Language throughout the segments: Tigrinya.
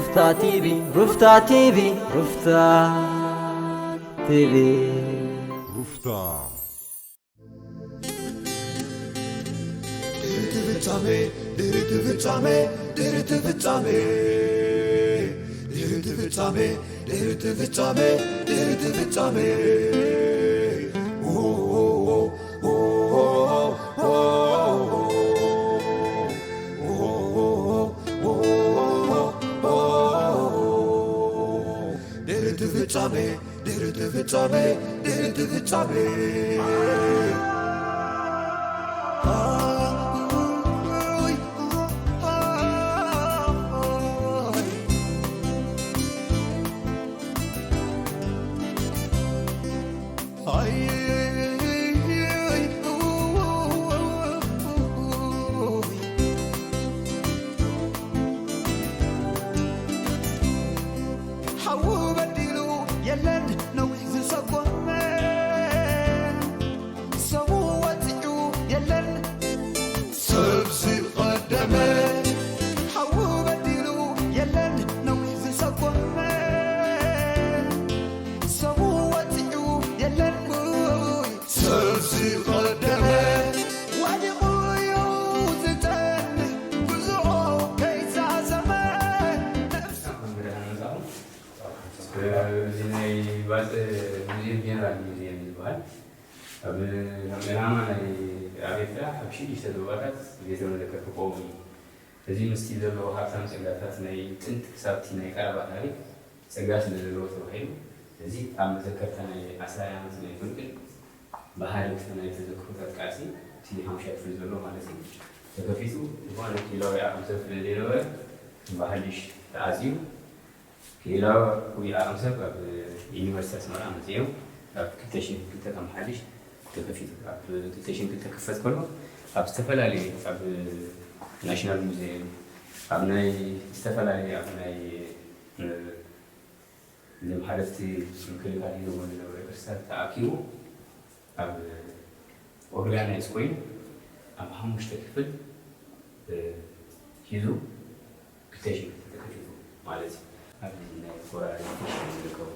ሩፍታ ቲቪ፣ ሩፍታ ቲቪ፣ ሩፍታ ቲቪ። ሩፍታ። ድሕሪ እቲ ፍጻመ፣ ድሕሪ እቲ ፍጻመ፣ ድሕሪ እቲ ፍጻመ፣ ድሕሪ እቲ ፍጻመ፣ ድሕሪ እቲ ፍጻመ። ድሕሪ እቲ ፍጻመ፣ ድሕሪ እቲ ፍጻመ፣ ድሕሪ እቲ ፍጻመ። ሓዉ በዲሉ የለን ነዊሕ ዝሰጎመ፣ ሰቡ ወፂዑ የለን ሰብ ዝቐደመ። ሓዉ በዲሉ የለን ነዊሕ ዝሰጎመ፣ ሰቡ ወፂዑ የለን ሰብ ዝቐደመ። ወዲቑ እዩ ዝፀንሕ ጉዞ ከይዛዘመ። ነፍሲ መምህራን መጻኹም። እዚ ናይ ባጽዕ ሙዚየም ጀነራል ሙዚየም ዝበሃል ኣብ ዕላማ ናይ ኣብ ኤርትራ ኣብ ሽዱሽተ ዞባታት ቤተ መዘክር ክኸውን እዩ። እዚ ምስቲ ዘለዎ ሃብታም ጸጋታት ናይ ጥንቲ ክሳብቲ ናይ ቀረባ ታሪኽ ጸጋ ስለ ዘለዎ ተባሂሉ፣ እዚ ኣብ መዘከርታ ናይ ዓስራይ ዓመት ናይ ፍንቅል ብሓደ ክፍሊ ናይ ተዘክሮታት ቃልሲ፣ እቲ ሓሙሻይ ክፍሊ ዘሎ ማለት እዩ፣ ተከፊቱ ዝኾነ ክኢላዊ ዓቕሚ ሰብ ስለ ዘይነበረ፣ ብሓድሽ ተኣዝዩ፣ ክኢላዊ ዓቕሚ ሰብ ኣብ ዩኒቨርሲቲ ኣስመራ መጺኦም፣ ኣብ ክልተ ሽሕን ክልተ ከም ሓድሽ ተከፊቱ። ኣብ ክልተ ሽሕን ክልተ ክፈት ከሎ፣ ኣብ ዝተፈላለዩ፣ ኣብ ናሽናል ሙዚየም፣ ኣብ ናይ ዝተፈላለዩ፣ ኣብ ናይ፣ እ፣ እዞም ሓለፍቲ ምክልኻል ሂዞሞ ዝነበረ ቅርስታት ተኣኪቡ ኣብ ኦርጋናይዝ ኮይኑ ኣብ ሓሙሽተ ክፍል፣ እ፣ ሒዙ ክልተ ሽሕን ክልተ ተከፊቱ ማለት እዩ። ኣብዚ ናይ ኮራል ሪኖቬሽን ዝርከቡ።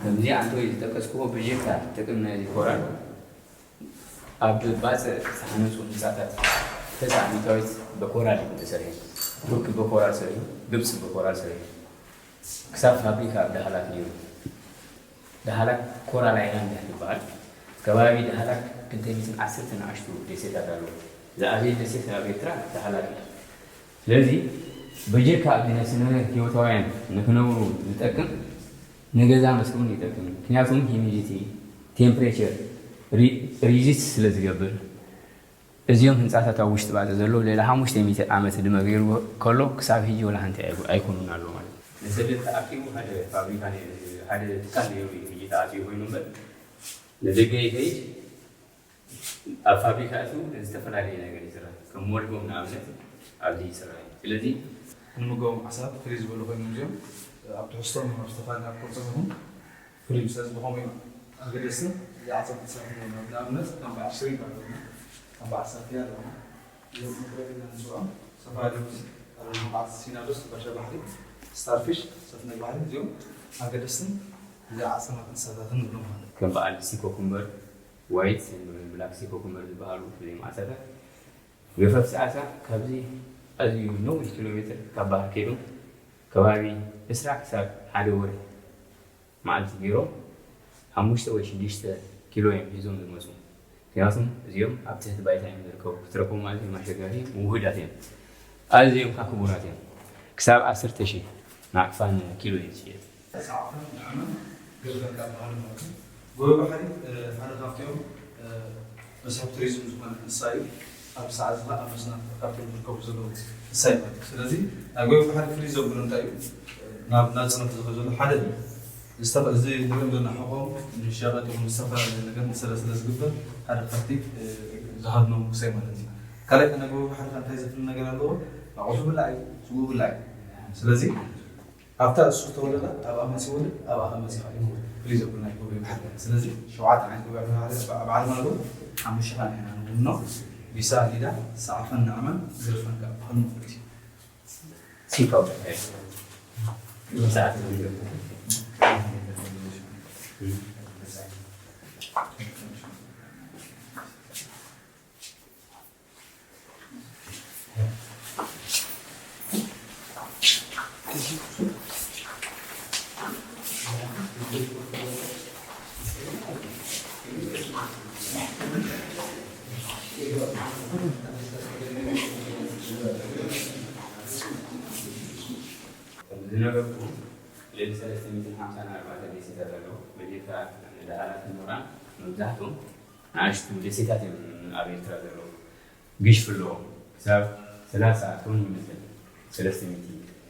ከምዚ ኣንቶይ ዝጠቀስክዎ ብጀካ ጥቅም ናይዚ ኮራል ኣብ ባጽዕ ዝተሃነጹ ህንጻታት ተስዓ ሚእታዊት ብኮራል እዩ ተሰሪሑ። ቱርኪ ብኮራል ሰሪሑ፣ ግብጺ ብኮራል ሰሪሑ። ክሳብ ፋብሪካ ኣብ ዳህላክ ነይሩ። ዳህላክ ኮራል ኣይላንድ ትበሃል። ከባቢ ዳህላክ ክልተ ሚእትን ዓሰርተ ንኣሽቱ ደሴታት ኣለዉ። ዝዓበየ ደሴት ኣብ ኤርትራ ዳህላክ እዩ። ስለዚ በጀካ ኣብዚ ናይ ስነ ህይወታውያን ንክነብሩ ዝጠቅም ንገዛ መስርኡ ይጠቅም። ምክንያቱም ሂሚዲቲ፣ ቴምፕሬቸር ሪ-፣ ሪዚስት ስለ ዝገብር፣ እዚኦም ህንጻታት ኣብ ውሽጢ ባጽዕ ዘለዉ ልዕሊ ሓሙሽተ ሚእቲ ዓመት ዕድመ ገይሩ ከሎ ክሳብ ሕጂ ወላ ሓንቲ ኣይኮ-፣ ኣይኮኑን ኣሎ ማለት እዩ። ንሰደድ ተኣኪቡ ሓደ ፋብሪካ ነይሩ፣ ሓደ ትካል ነይሩ እዩ ሕጂ ተኣትዩ ኮይኑ እምበር ንደገ ይኸይድ ኣብ ፋብሪካ ኣትዩ ዝተፈላለየ ነገር ይስራሕ። ከም ሞልጎም ንኣብነት ኣብዚ ይስራሕ እዩ። ስለዚ ንምገቦም ዓሳብ ፍልይ ዝበሉ ኮይኖም እዚኦም ኣብ ትሕዝቶም ኣብ ዝተፈላለዩ ኣብ ቅርጾም ይኹን ፍልይ ስለ ዝኾኑ እዮም ኣገደስትን ዝዓጸም እንስሳት እዮም። ንኣብነት ከም በዓል ሽሪምፕ ኣለና፣ ከም በዓል ሳልትያ ኣለና። እዞም እንክረድና ንፅውዖም ሰፋሪስ ኣለና፣ በዓል ሲናዶስ፣ በርሸ ባሕሪ፣ ስታርፊሽ፣ ሰፍነግ ባሕሪ እዚኦም ኣገደስትን ዝዓጸማት እንስሳታትን ንብሎም ማለት እዩ። ከም በዓል ሲ ኮኩምበር ዋይት፣ ብላክ ሲ ኮኩምበር ዝበሃሉ ፍሉይ ዓሳታት ገፈፍቲ ዓሳ ካብዚ ኣዝዩ ነዊሕ ኪሎ ሜትር ካብ ባህር ከይዶም ከባቢ ዕስራ ክሳብ ሓደ ወርሒ መዓልቲ ገይሮም ሓሙሽተ ወይ ሽዱሽተ ኪሎ እዮም ሒዞም ዝመፁ። ምክንያቱም እዚኦም ኣብ ትሕቲ ባይታ እዮም ዝርከቡ። ክትረክቦም ኣዝዮም ኣሸጋሪ እዮም፣ ውሁዳት እዮም። ኣዝዮም ከዓ ክቡራት እዮም። ክሳብ ዓሰርተ ሺሕ ናቕፋን ኪሎ እዩ ዝሽየጥ። ሰዓትን ንዕምን ገርፈን ካብ ባህሊ ማለት እዩ። ጎበ ባሕሪ፣ እ፣ ሓደ ካብቲኦም፣ እ፣ መስሕብ ቱሪዝም ዝኾነ እንስሳ እዩ። ኣብዚ ሰዓት እዚ ከዓ ኣብ መስና ካብቶም ዝርከቡ ዘለዉ እንስሳ እዩ ማለት እዩ። ስለዚ ናይ ጎበ ባሕሪ ፍልይ ዘብሎ እንታይ እዩ? ናብ ናጽነት ዝኸዱ ዘሎ ሓደ እዩ። ዝተፈ-፣ እዚ ንሪኦም ዘለና ሕቖም ንሸቐጥ ይኹን ዝተፈላለዩ ነገር ንስረ ስለ ዝግበር ሓደ ካብቲ፣ እ፣ ዝሃድኖም ንጉሰ እዩ ማለት እዩ። ካልኣይ ከ ናይ ጎበ ባሕሪ ከ እንታይ ዘፍሊ ነገር ኣለዎ? ኣቑሑ ብላዕ እዩ፣ ስግኡ ብላዕ እዩ። ስለዚ ኣብታ እሱ ዝተወለደ ኣብኣ መፂ ይወልድ፣ ኣብኣ ከ መፂ ከዓ ይሞት። ፍልይ ዘብሎ ናይ ጎበ ባሕሪ። ስለዚ ሸውዓተ ዓይነት ጎበ ባሕሪ ኣብ ዓለም ኣለዉ። ሓሙሽተ ኢና ንውኖ። ቢሳ፣ ሊዳ፣ ሰዓፈን፣ ንዕመን፣ ግርፈን ከዓ ብኸኑ ማለት እዩ። ሲኮ። ዝነበርኩ ልዕሊ ሰለስተ ሚእትን ሓምሳን ኣርባዕተ ደሴታት ኣለዉ። በጀካ ደኣላት ኖራ መብዛሕትኦም ንኣሽቱ ደሴታት እዮም ኣብ ኤርትራ ዘለዉ። ግሽፍ ኣለዎም። ክሳብ ሰላሳ ቶን ይመስል፣ ሰለስተ ሚእቲ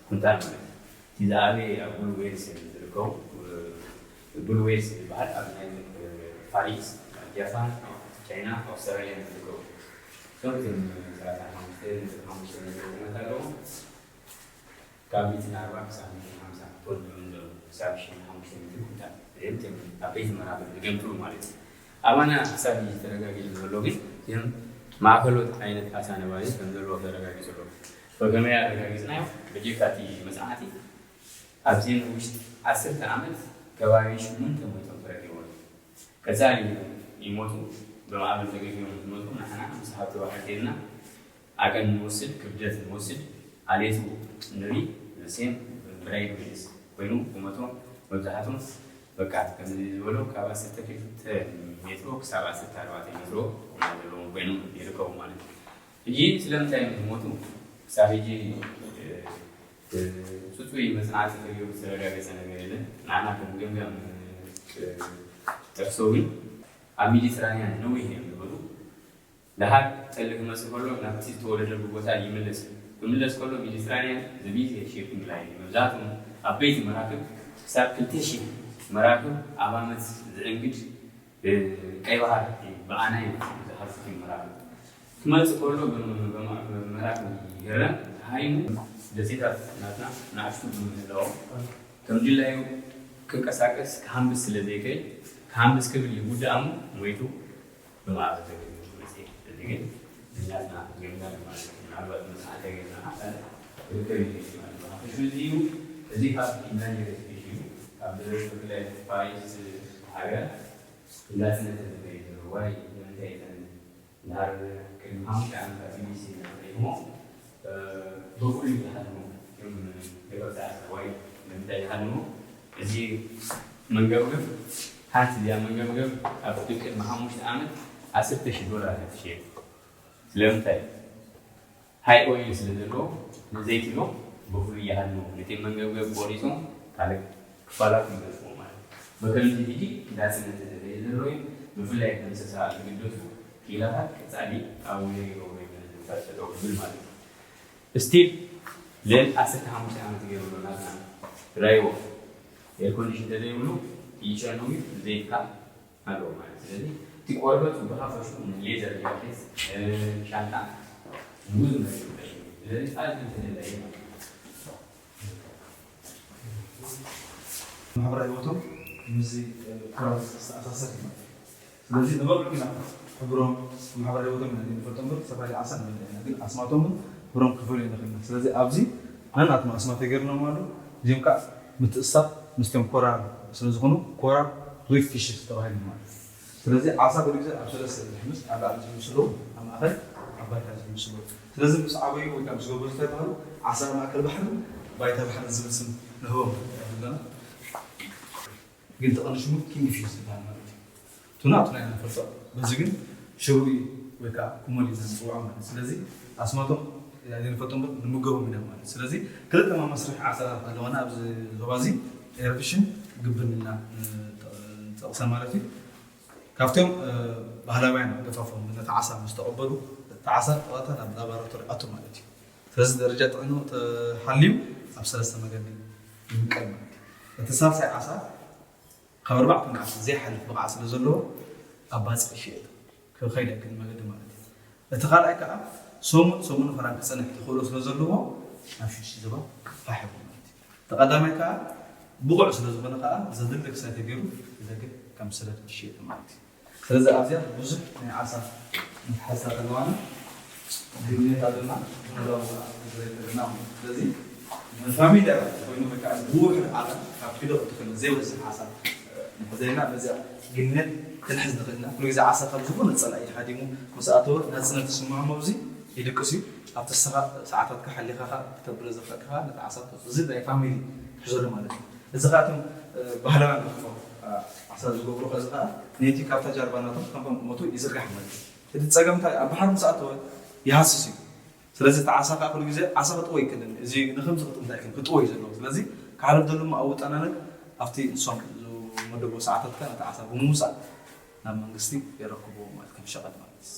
ኩንታል ማለት እዩ። እቲ ዝኣበየ ኣብ ብሉ ዌልስ እዮም ዝርከቡ። ብሉ ዌልስ ዝበሃል ኣብ ናይ ፋር ኢስት፣ ኣብ ጃፓን፣ ቻይና፣ ኣውስትራልያ እዮም ዝርከቡ። እቶም እቶም ሰላሳ ሓሙሽተ ነጥቢ ሓሙሽተ ሚእቲ ኩንታል ኣለዎም። ካብ ሚእትን ኣርባን ክሳብ ሚእትን ሓምሳን ቶን እዮም ዘለዉ፣ ክሳብ ሽሕን ሓሙሽተ ሚእትን ኩንታል። እዚኦም እቶም ዓበይቲ መራኽብ ዝገምጥሉ ማለት እዩ። ኣባና ክሳብ ሕጂ ተረጋጊጹ ዘሎ ግን እቶም ማእከሎት ዓይነት ዓሳ ነባሪ ከም ዘለዎ ተረጋጊጹ ኣሎ። ብኸመይ ኣረጋጊጽናዮ? በጀካ እቲ መጽናዕቲ ኣብዘን ውሽጢ ዓሰርተ ዓመት ከባቢ ሽሞንተ ሞይቶም ተረኺቦም። ቀጻሊ ይሞቱ፣ ብማዕበል ተገፊፎም ዝመጹ፣ ንሕና ምስ ሃብቲ ባሕሪ ከይድና ዓቐን ንወስድ፣ ክብደት ንወስድ፣ ዓሌቱ ንርኢ፣ the same ብራይድ ዌልስ ኮይኑ ቁመቶም መብዛሕቶም በቃ ከምዚ ዝበሎ ካብ ዓሰርተ ክልተ ሜትሮ ክሳብ ዓሰርተ ኣርባዕተ ሜትሮ ቁመት ዘለዎም ኮይኖም ይርከቡ ማለት እዩ። ሕጂ ስለምንታይ እዮም ዝሞቱ? ክሳብ ሕጂ፣ እ፣ እ፣ ጽጹይ መጽናዕቲ ተገይሩ ዝተረጋገጸ ነገር የለን። ንዓና ከም ገምጋም፣ እ፣ ጠቅሶ ግን ኣብ ሜዲትራንያን ነዊሕ እዮም ዝበሉ። ደሓር ጠሊ ክመጽእ ከሎ ናብቲ ዝተወለደሉ ቦታ ይምለስ። ክምለስ ከሎ ሜዲትራንያን the busiest shipping line እዩ። መብዛሕትኦም ዓበይቲ መራክብ ክሳብ ክልተ ሽሕ መራክብ ኣብ ዓመት ዘእንግድ፣ እ፣ ቀይ ባሕር እዩ። ብኣናይ ዝሓልፉ መራክብ ክመጽእ ከሎ ብመ-፣ ብመ-፣ መራክብ ይህረም። ሃይሙ ደሴታት ናትና ንኣሽቱ ብምህላዎም ከም ድላዩ ክንቀሳቀስ ክሃንብስ ስለ ዘይክእል፣ ክሃንብስ ክብል ይጉዳእ እሞ ሞይቱ ብማዕበል ተገይሩ መጽሔት። እዚ ግን ንናትና ገምጋም ማለት እዩ። ምናልባት መጽናዕቲ ገይርና ኣካል ክርከብ ይኽእል እዩ ማለት ነው። ሓፈሽኡ እዚ እዩ። እዚ ካብ ኢማጂነሪ ስፔስ እዩ። ካብ ብፍላይ ፋር ኢስት ሃገራት እንዳስነት ተገይሩ ዋይ ንምንታይ ይጠን እንድሕር ቅድሚ ሓሙሽተ ዓመታት ቢቢሲ እናረኣይኩሞ፣ እ፣ ብፍሉይ ይሃድሙ እዮም። ደቂ ኣንስትዮ ወይ ንምንታይ ይሃድሙ? እዚ መንገብገብ፣ ሓንቲ እዚኣ መንገብገብ ኣብ ቅድሚ ሓሙሽተ ዓመት ዓሰርተ ሺሕ ዶላር እያ ትሽየጥ። ስለምንታይ? ሃይ ኦይል ስለ ዘለዎ፣ ንዘይቲ ኢሎም ብፍሉይ ይሃድሙ። ነቲ መንገብገብ ቆሪጾም ካልእ ክፋላቱ ይገድፍዎ ማለት እዩ። ብከምዚ ሕጂ እንዳስነት ተተገየ ዘሎ እዩ። ብፍላይ ከም እንስሳ ዝግደሱ ክኢላታት ቀጻሊ ኣብ ወዮ ይገብሩ እዮም፣ ነዚ ምሳድ ጠጠው ክብል ማለት እዩ። ስቲል ልዕሊ ዓሰርተ ሓሙሽተ ዓመት ገይሩ ኣሎ ናትና ራይዎ ኤር ኮንዲሽን ተዘይብሉ ይጨኑ እዩ፣ ዘይትካ ኣለዎ ማለት እዩ። ስለዚ እቲ ቆርበቱ ብሃፈሽኡ ሌዘር ጃኬት፣ እ፣ ሻንጣ፣ ብዙ ነገር ይጠቅም እዩ። ስለዚ ኣዝዩ ተደላዪ ማለት እዩ። ማሕበራዊ ህይወቶም ምስዚ፣ እ፣ ኩራዝ ዝተኣሳሰር እዩ ማለት እዩ። ስለዚ ንበልዑ ኢና ሕብሮም ማሕበራዊ ህይወቶም ኢና ዘይንፈልጦ እምበር፣ ዝተፈላለዩ ዓሳ ንበልዕ ኢና። ግን ኣስማቶም ግን ሕብሮም ክፈልዩ ንኽእል ኢና። ስለዚ ኣብዚ ነናቶም ኣስማት ተገይርሎም ኣለዉ። እዚኦም ከዓ ምትእስሳር ምስቶም ኮራል ስለ ዝኾኑ ኮራል ሪፍ ፊሽስ ተባሂሎም ማለት እዩ። ስለዚ ዓሳ ኩሉ ግዜ ኣብ ሰለስተ ዝሕምስ፣ ኣብ ላዕሊ ዝሕምሱ ኣለዉ፣ ኣብ ማእከል፣ ኣብ ባይታ ዝሕምሱ ኣለዉ። ስለዚ ምስ ዓበዩ ወይ ከዓ ምስ ገበሩ እንታይ ይበሃሉ? ዓሳ ማእከል ባሕሪ፣ ባይታ ባሕሪ ዝብል ስም ንህቦም ዘለና። ግን እቲ ቀንዲ ሽሙ ኪንግ ፊሽ ዝበሃል ማለት እዩ። ቱና፣ ቱና ኢና ንፈልጦ። በዚ ግን ሽውኢ ወይ ከዓ ኩመል ኢና ንፅውዖ ማለት እዩ። ስለዚ ኣስማቶም ኣይንፈልጦም እምበር ንምገቦም ኢና ማለት እዩ። ስለዚ ክልተ መመስርሒ ዓሳታት ኣለዋና ኣብዚ ዞባ እዚ፣ ኤርፊሽን ግብን ኢልና ንጠቕሰን ማለት እዩ። ካብቶም፣ እ፣ ባህላውያን ገፋፎም ነቲ ዓሳ ምስ ተቐበሉ፣ እቲ ዓሳ ብቐጥታ ናብ ላቦራቶሪ ኣቱ ማለት እዩ። ስለዚ ደረጃ ጥዕንኡ ተሓልዩ ኣብ ሰለስተ መገዲ ይምቀል ማለት እዩ። እቲ ሳልሳይ ዓሳ ካብ ኣርባዕተ መዓልቲ ዘይሓልፍ ብቕዓት ስለ ዘለዎ ኣብ ባጽዕ ይሽየጥ፣ ክኸይድ ኣይክእልን መገዲ ማለት እዩ። እቲ ካልኣይ ከዓ ሰሙን ሰሙን ፈራን ክጸንሕ ተኽእሎ ስለ ዘለዎ ናብ ሽዱሽተ ዞባ ፋሕ ይብል ማለት እዩ። እቲ ቀዳማይ ከዓ ብቑዕ ስለ ዝኾነ ከዓ ዘድሊ ክሳይ ተገይሩ ብደገ ከም ሰደድ ይሽየጥ ማለት እዩ። ስለዚ ኣብዚኣ ብዙሕ ናይ ዓሳ መትሓዝታት ኣለዋና፣ ግንኙነት ኣለና፣ ዝመዳወ ዘለና ማለት እዩ። ስለዚ ንፋሚልያ ኮይኑ ወይ ከዓ ብውሕድ ዓቐን ካብ ኪሎ ክትክል ዘይበዝሕ ዓሳ ንሕዘልና። በዚኣ ግንነት ክንሕዝ ንኽእልና። ኩሉ ግዜ ዓሳ ካብ ዝኾነ ፀላኢ ሓዲሙ ምስ ኣተወ ናፅነት ዝስምዖ መብዚ ይድቅስ እዩ። ኣብቲ ንስኻ ሰዓታትካ ሓሊኻ ከተብሎ ዝኽእል ከኣ ነቲ ዓሳ ትወስዶ። እዚ ናይ ፋሚሊ ትሕዘሉ ማለት እዩ። እዚ ከኣ እቶም ባህላውያን ንኽፈ ዓሳ ዝገብሩ ከዚ ከኣ ነቲ ካብታ ጃልባ ናቶም ከም ሞቱ ይዝርጋሕ ማለት እዩ። እቲ ፀገም እንታይ ኣብ ባሕሪ ምስ ኣተወ ይሃስስ እዩ። ስለዚ እቲ ዓሳ ከዓ ኩሉ ግዜ ዓሳ ክጥዎ ኣይክእልን። እዚ ንከምዚ ክጥምታ ኣይክእልን፣ ክጥዎ እዩ ዘለዎ። ስለዚ ክሓልፍ ዘሎ ኣብ ውጣናነት ኣብቲ ንሶም ዝመደቦ ሰዓታት ከዓ ነቲ ዓሳ ብምውፃእ ናብ መንግስቲ የረክብዎ ማለት ከም ሸቐጥ ማለት እዩ።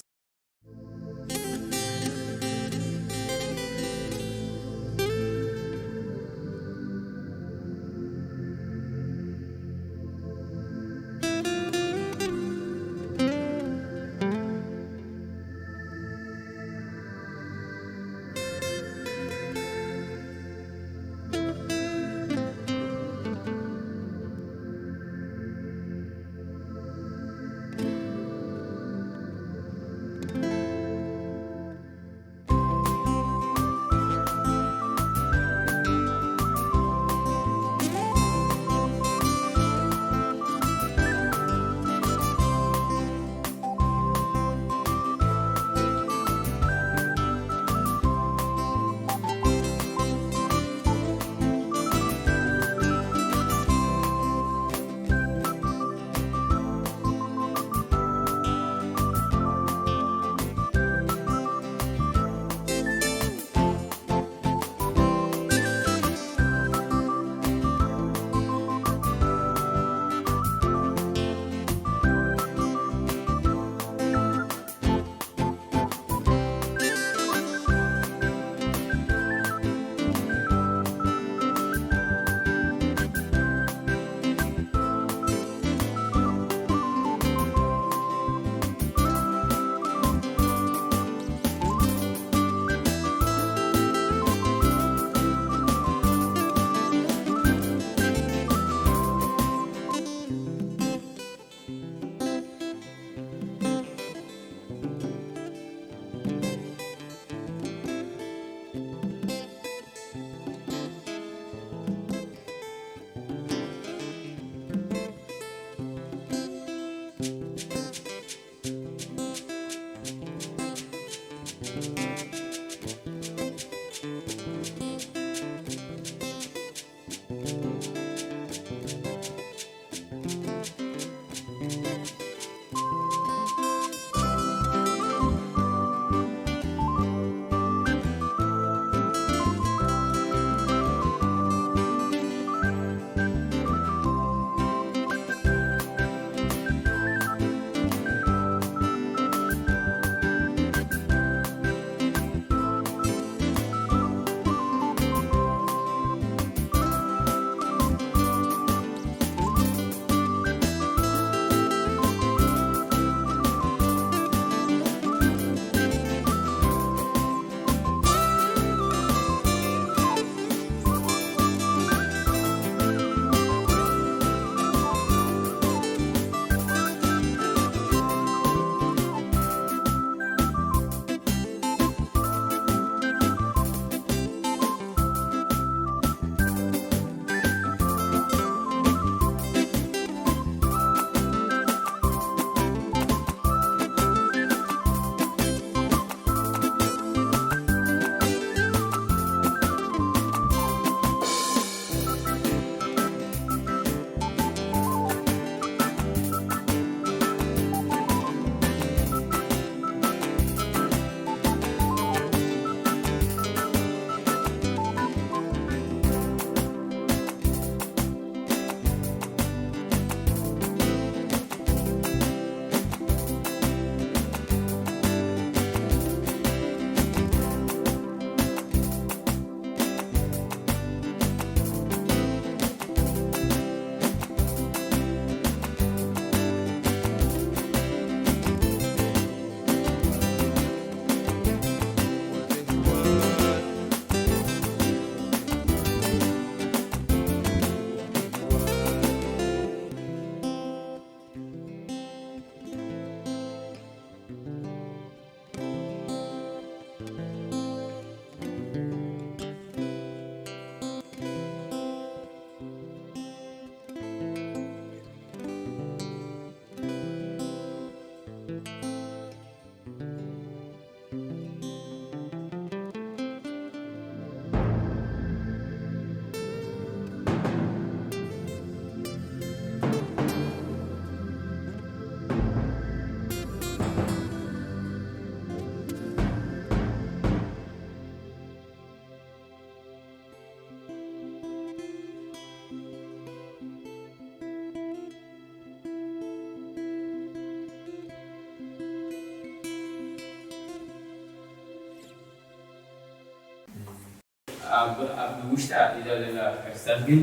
ኣብ ኣብ ውሽጣ ሒዛ ዘላ ቅርስታት ግን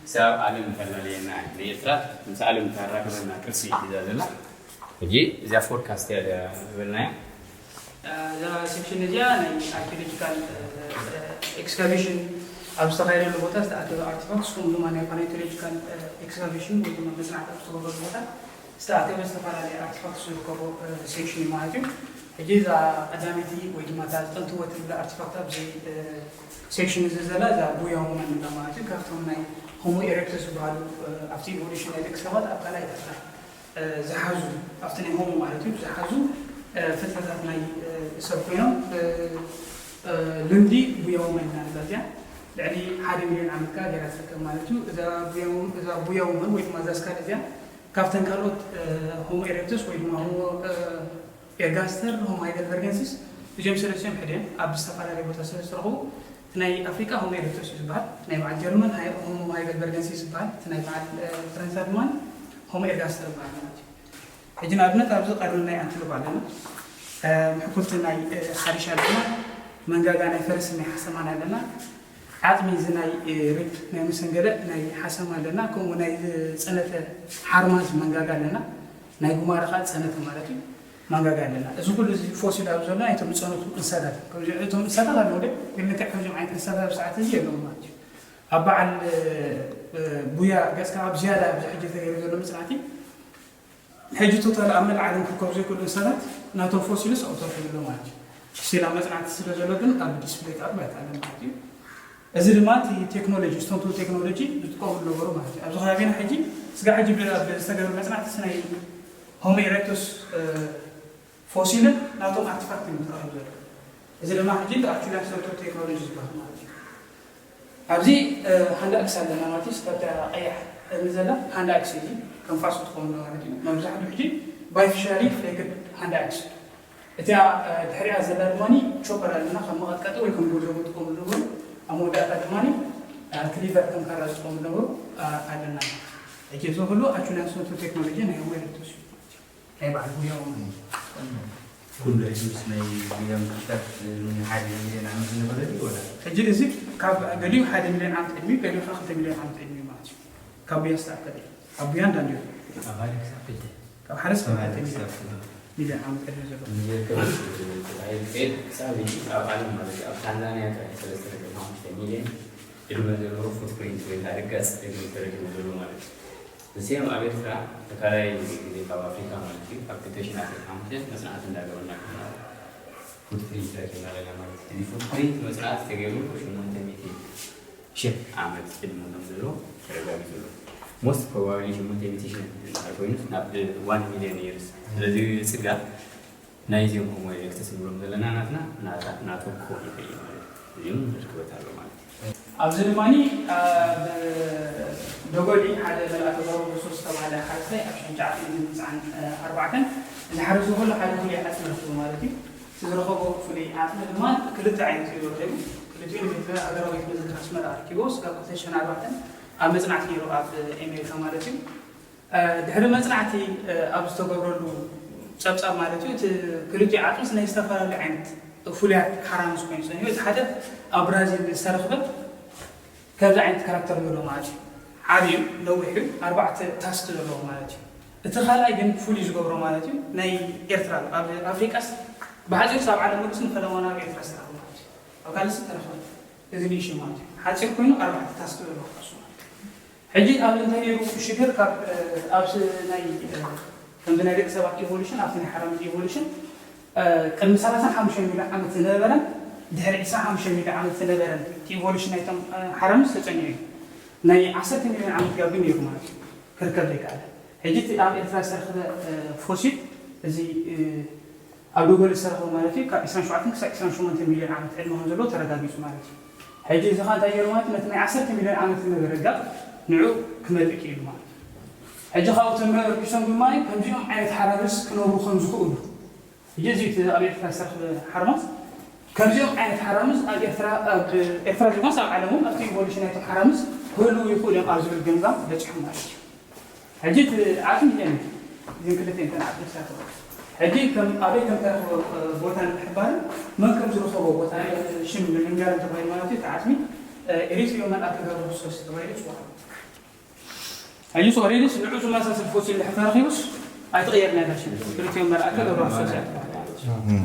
ክሳብ ዓለም ተላለየና፣ ንኤርትራ ምስ ዓለም ተራክበና ቅርሲ ሒዛ ዘላ። ሕጂ እዚኣ ፎርካስት እያ ዝበልናያ። እዛ ሴክሽን እዚኣ ናይ ኣርኪኦሎጂካል ኤክስካቬሽን ኣብ ዝተኻየደሉ ቦታ ዝተኣከበ ኣርቲፋክትስ፣ ከምኡ ድማ ናይ ፓሊዮንቶሎጂካል ኤክስካቬሽን ወይ ድማ መፅናዕቲ ኣብ ዝተገበረሉ ቦታ ዝተኣከበ ዝተፈላለየ ኣርቲፋክትስ ዝርከቦ ሴክሽን እዩ ማለት እዩ። ሕጂ እዛ ቀዳመይቲ ወይ ድማ እታ ጥንትወት ትብል ኣርቲፋክት ኣብዚ ሴክሽን እዚ ዘላ እዛ ቡያ ውመን ንብላ ማለት እዩ። ካብቶም ናይ ሆሞ ኢሬክተስ ዝበሃሉ ኣብቲ ኢቮሉሽን ናይ ደቂ ሰባት ኣብ ካልኣይ ደረጃ ዝሓዙ፣ ኣብቲ ናይ ሆሞ ማለት እዩ ዝሓዙ ፍጥረታት ናይ ሰብ ኮይኖም፣ ልምዲ ቡያ ውመን ኢና ንብላ እዚኣ። ልዕሊ ሓደ ሚልዮን ዓመት ከኣ ገይራ ትርከብ ማለት እዩ። እዛ ቡያ ውመን ወይ ድማ እዛ ስካል እዚኣ ካብተን ካልኦት ሆሞ ኢሬክተስ ወይ ድማ ሆሞ ኤርጋስተር፣ ሆሞ ሃይደልበርገንሲስ፣ እዚኦም ሰለስቲኦም ሕደ እዮም። ኣብ ዝተፈላለየ ቦታ ስለ ዝተረኽቡ፣ እቲ ናይ ኣፍሪቃ ሆሞ ኤሬክተስ እዩ ዝበሃል፣ ናይ በዓል ጀርመን ሆሞ ሃይደልበርገንሲስ ዝበሃል፣ እቲ ናይ በዓል ፈረንሳ ድማ ሆሞ ኤርጋስተር ዝበሃል ማለት እዩ። ሕጂ ንኣብነት ኣብዚ ቀርኒ ናይ ኣንቲሎፕ ኣለና። ምሕኩልቲ ናይ ሓሪሽ ኣለና። መንጋጋ ናይ ፈረስን ናይ ሓሰማን ኣለና። ዓጽሚ እዚ ናይ ሪፕ ናይ መሰንገለ ናይ ሓሰማ ኣለና። ከምኡ ናይ ዝጸነተ ሓርማዝ መንጋጋ ኣለና። ናይ ጉማረ ከዓ ዝጸነተ ማለት እዩ መንጋጋ ኣለና። እዚ ኩሉ እዚ ፎሲል ኣብ ዘሎ ናይቶም ዝጸነቱ እንስሳታት፣ እቶም እንስሳታት ኣለዉ ደ ግን ልክዕ ከምዚኦም ዓይነት እንስሳታት ኣብ ሰዓት እዚ የለዉ ማለት እዩ። ኣብ በዓል ቡያ ገጽካ ኣብ ዝያዳ ኣብዚ ሕጂ ተገይሩ ዘሎ መጽናዕቲ ሕጂ ቶታል ኣብ መላእ ዓለም ክርከቡ ዘይክእሉ እንስሳታት ናቶም ፎሲልስ ኣብኡ ተረኺቡ ኣሎ ማለት እዩ። ስቲል ኣብ መጽናዕቲ ስለ ዘሎ ግን ኣብ ዲስፕሌይ ክቐርብ ኣይከኣለን ማለት እዩ። እዚ ድማ እቲ ቴክኖሎጂ፣ ስቶንቱል ቴክኖሎጂ ዝጥቀሙ ነበሩ ማለት እዩ። ኣብዚ ከባቢና ሕጂ ስጋ ሕጂ ኣብ ዝተገብረ መጽናዕቲ ናይ ሆሞ ኢሬክቱስ ፎሲልን ናቶም ኣርቲፋክት እዩ ተረኺቡ ዘሎ። እዚ ድማ ሕጂ ኣርቹላን ስቶንቱል ቴክኖሎጂ ዝበሃል ማለት እዩ። ኣብዚ ሃንድ ኣክስ ኣለና ማለት እዩ። ስታብታ ቀያሕ እምኒ ዘላ ሃንድ ኣክስ እዩ። ከም ፋስ ትኸውን ማለት እዩ። መብዛሕትኡ ሕጂ ባይፊሻሊ ፍሌክድ ሃንድ ኣክስ። እቲኣ ድሕሪኣ ዘላ ድማ ቾፐር ኣለና፣ ከም መቐጥቀጢ ወይ ከም ጎልዞ ዝጥቀሙ ነበሩ። ኣብ መወዳእታ ድማ ክሊቨር ከም ካራ ዝጥቀሙ ነበሩ ኣለና። ሕጂ እዚ ኩሉ ኣቹላን ስኖቱ ቴክኖሎጂ ናይ ሆሞ ኤሬክቱስ እዩ። ናይ በዓል ጉያ ሆሞ። ኩሉ ሕጂ ምስ ናይ ጉያ ምልክታት ሓደ ሚልዮን ዓመት ዝነበረ ድዩ ወላ? ሕጂ እዚ ካብ ገሊኡ ሓደ ሚልዮን ዓመት ዕድሚኡ፣ ገሊኡ ከዓ ክልተ ሚልዮን ዓመት ዕድሚኡ ማለት እዩ። ካብ ጉያ ዝተኣከበ እዩ። ኣብ ጉያ እንዳንዲዮ። ካብ ሓደ ክሳብ ክልተ። ካብ ሓደ ክሳብ ክልተ ሚልዮን። ሚልዮን ዓመት ዕድመ ዘለዎ። ንዝርከብ ተባሂሉ ክሳብ ሕጂ ኣብ ዓለም ማለት እዩ ኣብ ታንዛንያ ጥራይ ሰለስተ ነጥቢ ሓሙሽተ ሚልዮን ዕድመ ዘለዎ ፉትፕሪንት ወይ ከዓ ርጋፅ እግሪ ተረኪቡ ዘሎ ማለት እዩ። ንስዮም ኣብ ኤርትራ ተካላይ ግዜ ካብ ኣፍሪካ ማለት እዩ ካብ ክልተ ሽሕን ዓሰርተ ሓሙሽተን መፅናዕቲ እንዳገበርና ከለና ፉትፕሪንት ረኪብና ኣለና ማለት እዩ። እዚ ፉትፕሪንት መፅናዕቲ ተገይሩ ሸሞንተ ሚእቲ ሽሕ ዓመት ዕድመ ከም ዘሎ ተረጋጊጹ ኣሎ። ሞስት ፕሮባብሊ ሸሞንተ ሚእቲ ሽሕ እንድሕር ኮይኑስ ናብ ዋን ሚልዮን ይርስ ስለዚ ጽጋ ናይዚኦም ሆሞ ኢሬክተስ ንብሎም ዘለና ናትና ናቶም ክኾን ይኽእል እዩ ማለት እዩ። እዚኦም ርክበት ኣሎ ማለት እዩ። ኣብዚ ድማ ኣብ ደጎሊ ሓደ መልኣከ ገብረክርስቶስ ዝተባህለ ሓረስታይ ኣብ ሽሕን ትሽዓተ ሚእትን ትስዓን ኣርባዕተን እዚ ሓረስታይ ከሎ ሓደ ፍሉይ ዓጽሚ ረኺቡ ማለት እዩ። እቲ ዝረኸቦ ፍሉይ ዓጽሚ ድማ ክልተ ዓይነት እዩ ረኺቡ። ክልቲኡ ንቤት ሃገራዊ ቤት መዘክር ኣስመራ ኣረኪብዎ። ስጋብ ክልተ ሽሕን ኣርባዕተን ኣብ መጽናዕቲ ነይሩ ኣብ ኤሜሪካ ማለት እዩ። ድሕሪ መጽናዕቲ ኣብ ዝተገብረሉ ጸብጻብ ማለት እዩ፣ እቲ ክልቲኡ ዓጽምስ ናይ ዝተፈላለዩ ዓይነት ፍሉያት ሓራምዝ ኮይኑ ጸኒሑ። እቲ ሓደ ኣብ ብራዚል ዝተረኽበ ከምዚ ዓይነት ካራክተር ዘለዎ ማለት እዩ። ዓብዩ ነዊሑ ኣርባዕተ ታስክ ዘለዎ ማለት እዩ። እቲ ካልኣይ ግን ፍሉይ ዝገብሮ ማለት እዩ ናይ ኤርትራ ኣብ ኣፍሪቃስ ብሓፂሩስ ኣብ ዓለም ሙሉስ ንፈለማ ናብ ኤርትራ ዝተረኽበ ማለት እዩ። ኣብ ካልእስ ተረኽበ እዚ ንእሽቶ ማለት እዩ። ሓፂር ኮይኑ ኣርባዕተ ታስክ ዘለዎ ክሱ ማለት እዩ። ሕጂ ኣብ እንታይ ነይሩ ሽግር ካብ ኣብ ናይ ከምዚ ናይ ደቂ ሰባት ኢቮሉሽን ኣብቲ ናይ ሓራምዝ ኢቮሉሽን ቅድሚ ሰላሳን ሓሙሽተን ሚልዮን ዓመት ዝነበረን ድሕሪ ዕስራን ሓሙሽተን ሚልዮን ዓመት ዝነበረን እቲ ኢቮሉሽን ናይቶም ሓራምዝ ተጸኒዑ እዩ። ናይ ዓሰርተ ሚልዮን ዓመት ጋብ ግን ነይሩ ማለት እዩ ክርከብ ዘይከኣለ። ሕጂ እቲ ኣብ ኤርትራ ዝተረኽበ ፎሲል እዚ ኣብ ደጎሊ ዝተረኽበ ማለት እዩ ካብ ዕስራን ሸውዓተን ክሳብ ዕስራን ሸሞንተን ሚልዮን ዓመት ዕድመ ከም ዘለዎ ተረጋጊጹ ማለት እዩ። ሕጂ እዚ ኸኣ እንታይ ገይሩ ማለት ነቲ ናይ ዓሰርተ ሚልዮን ዓመት ዝነበረ ጋብ ንዑ ክመልእ ክኢሉ ማለት እዩ። ሕጂ ካብኡ ተመርኪሶም ድማ ከምዚኦም ዓይነት ሓራምዝ ክነብሩ ከም ዝኽእሉ ሕጂ እዚ እቲ ኣብ ኤርትራ ዝተረኽበ ሓርማዝ ከምዚኦም ዓይነት ሓራምዝ ኣብ ኤርትራ ኣብ ኤርትራ ዘይኮነስ ኣብ ዓለም እውን ኣብቲ ኢቮሉሽን ናይቶም ሓራምዝ ክህልዉ ይኽእሉ እዮም ኣብ ዝብል ገምጋም በጺሖም ማለት እዩ። ሕጂ እቲ ዓጽሚ እየን እየን ክልተ እየን ተን ዓጽሚ ሳተዋ ሕጂ ከም ኣበይ ከም ተረኽቦ ቦታ ንምሕባርን መን ከም ዝረኸቦ ቦታ ሽም ንምንጋር እንተኾይኑ ማለት እዩ። እቲ ዓጽሚ ኤሪትሪዮ መልኣከ ገብረ ክርስቶስ ተባሂሉ ይጽዋዕ። ኣዩ ሶሬልስ ንዑ ዝመሳሰል ፎሲል ድሕር ተረኺቡስ ኣይትቕየር ናይ ዳሽን። ኤሪትሪዮ መልኣከ ገብረ ክርስቶስ እያ ትባሃል ማለት እዩ።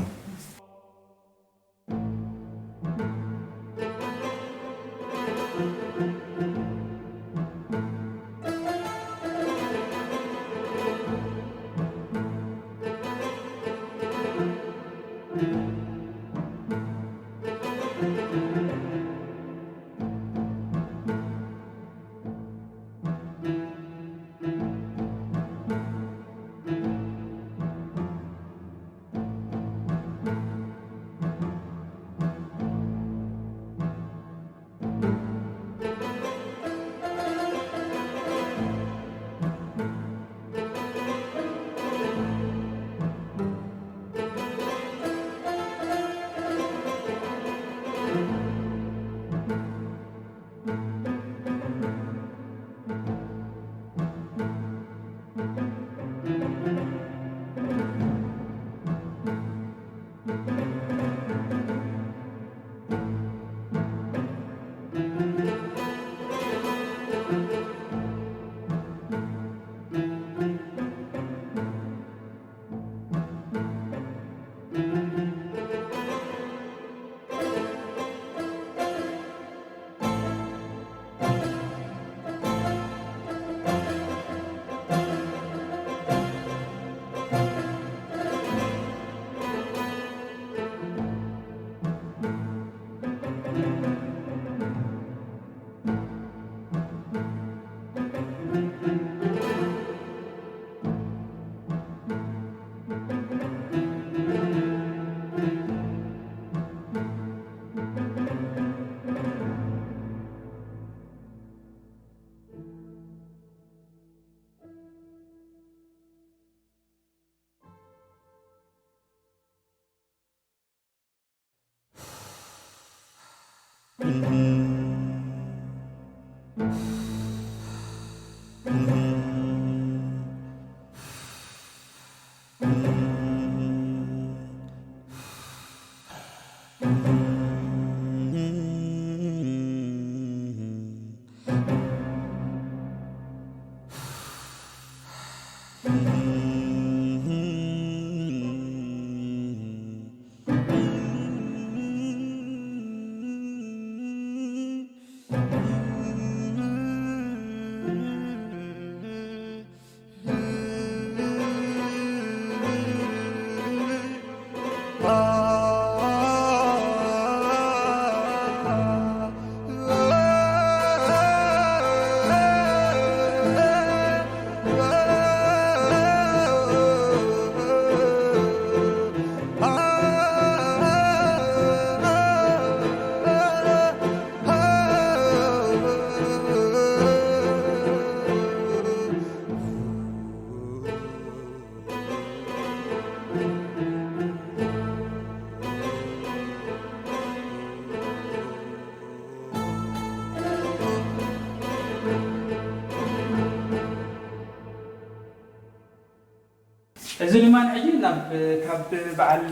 እዚ ድማ ሕጂ ናብ፣ ካብ በዓል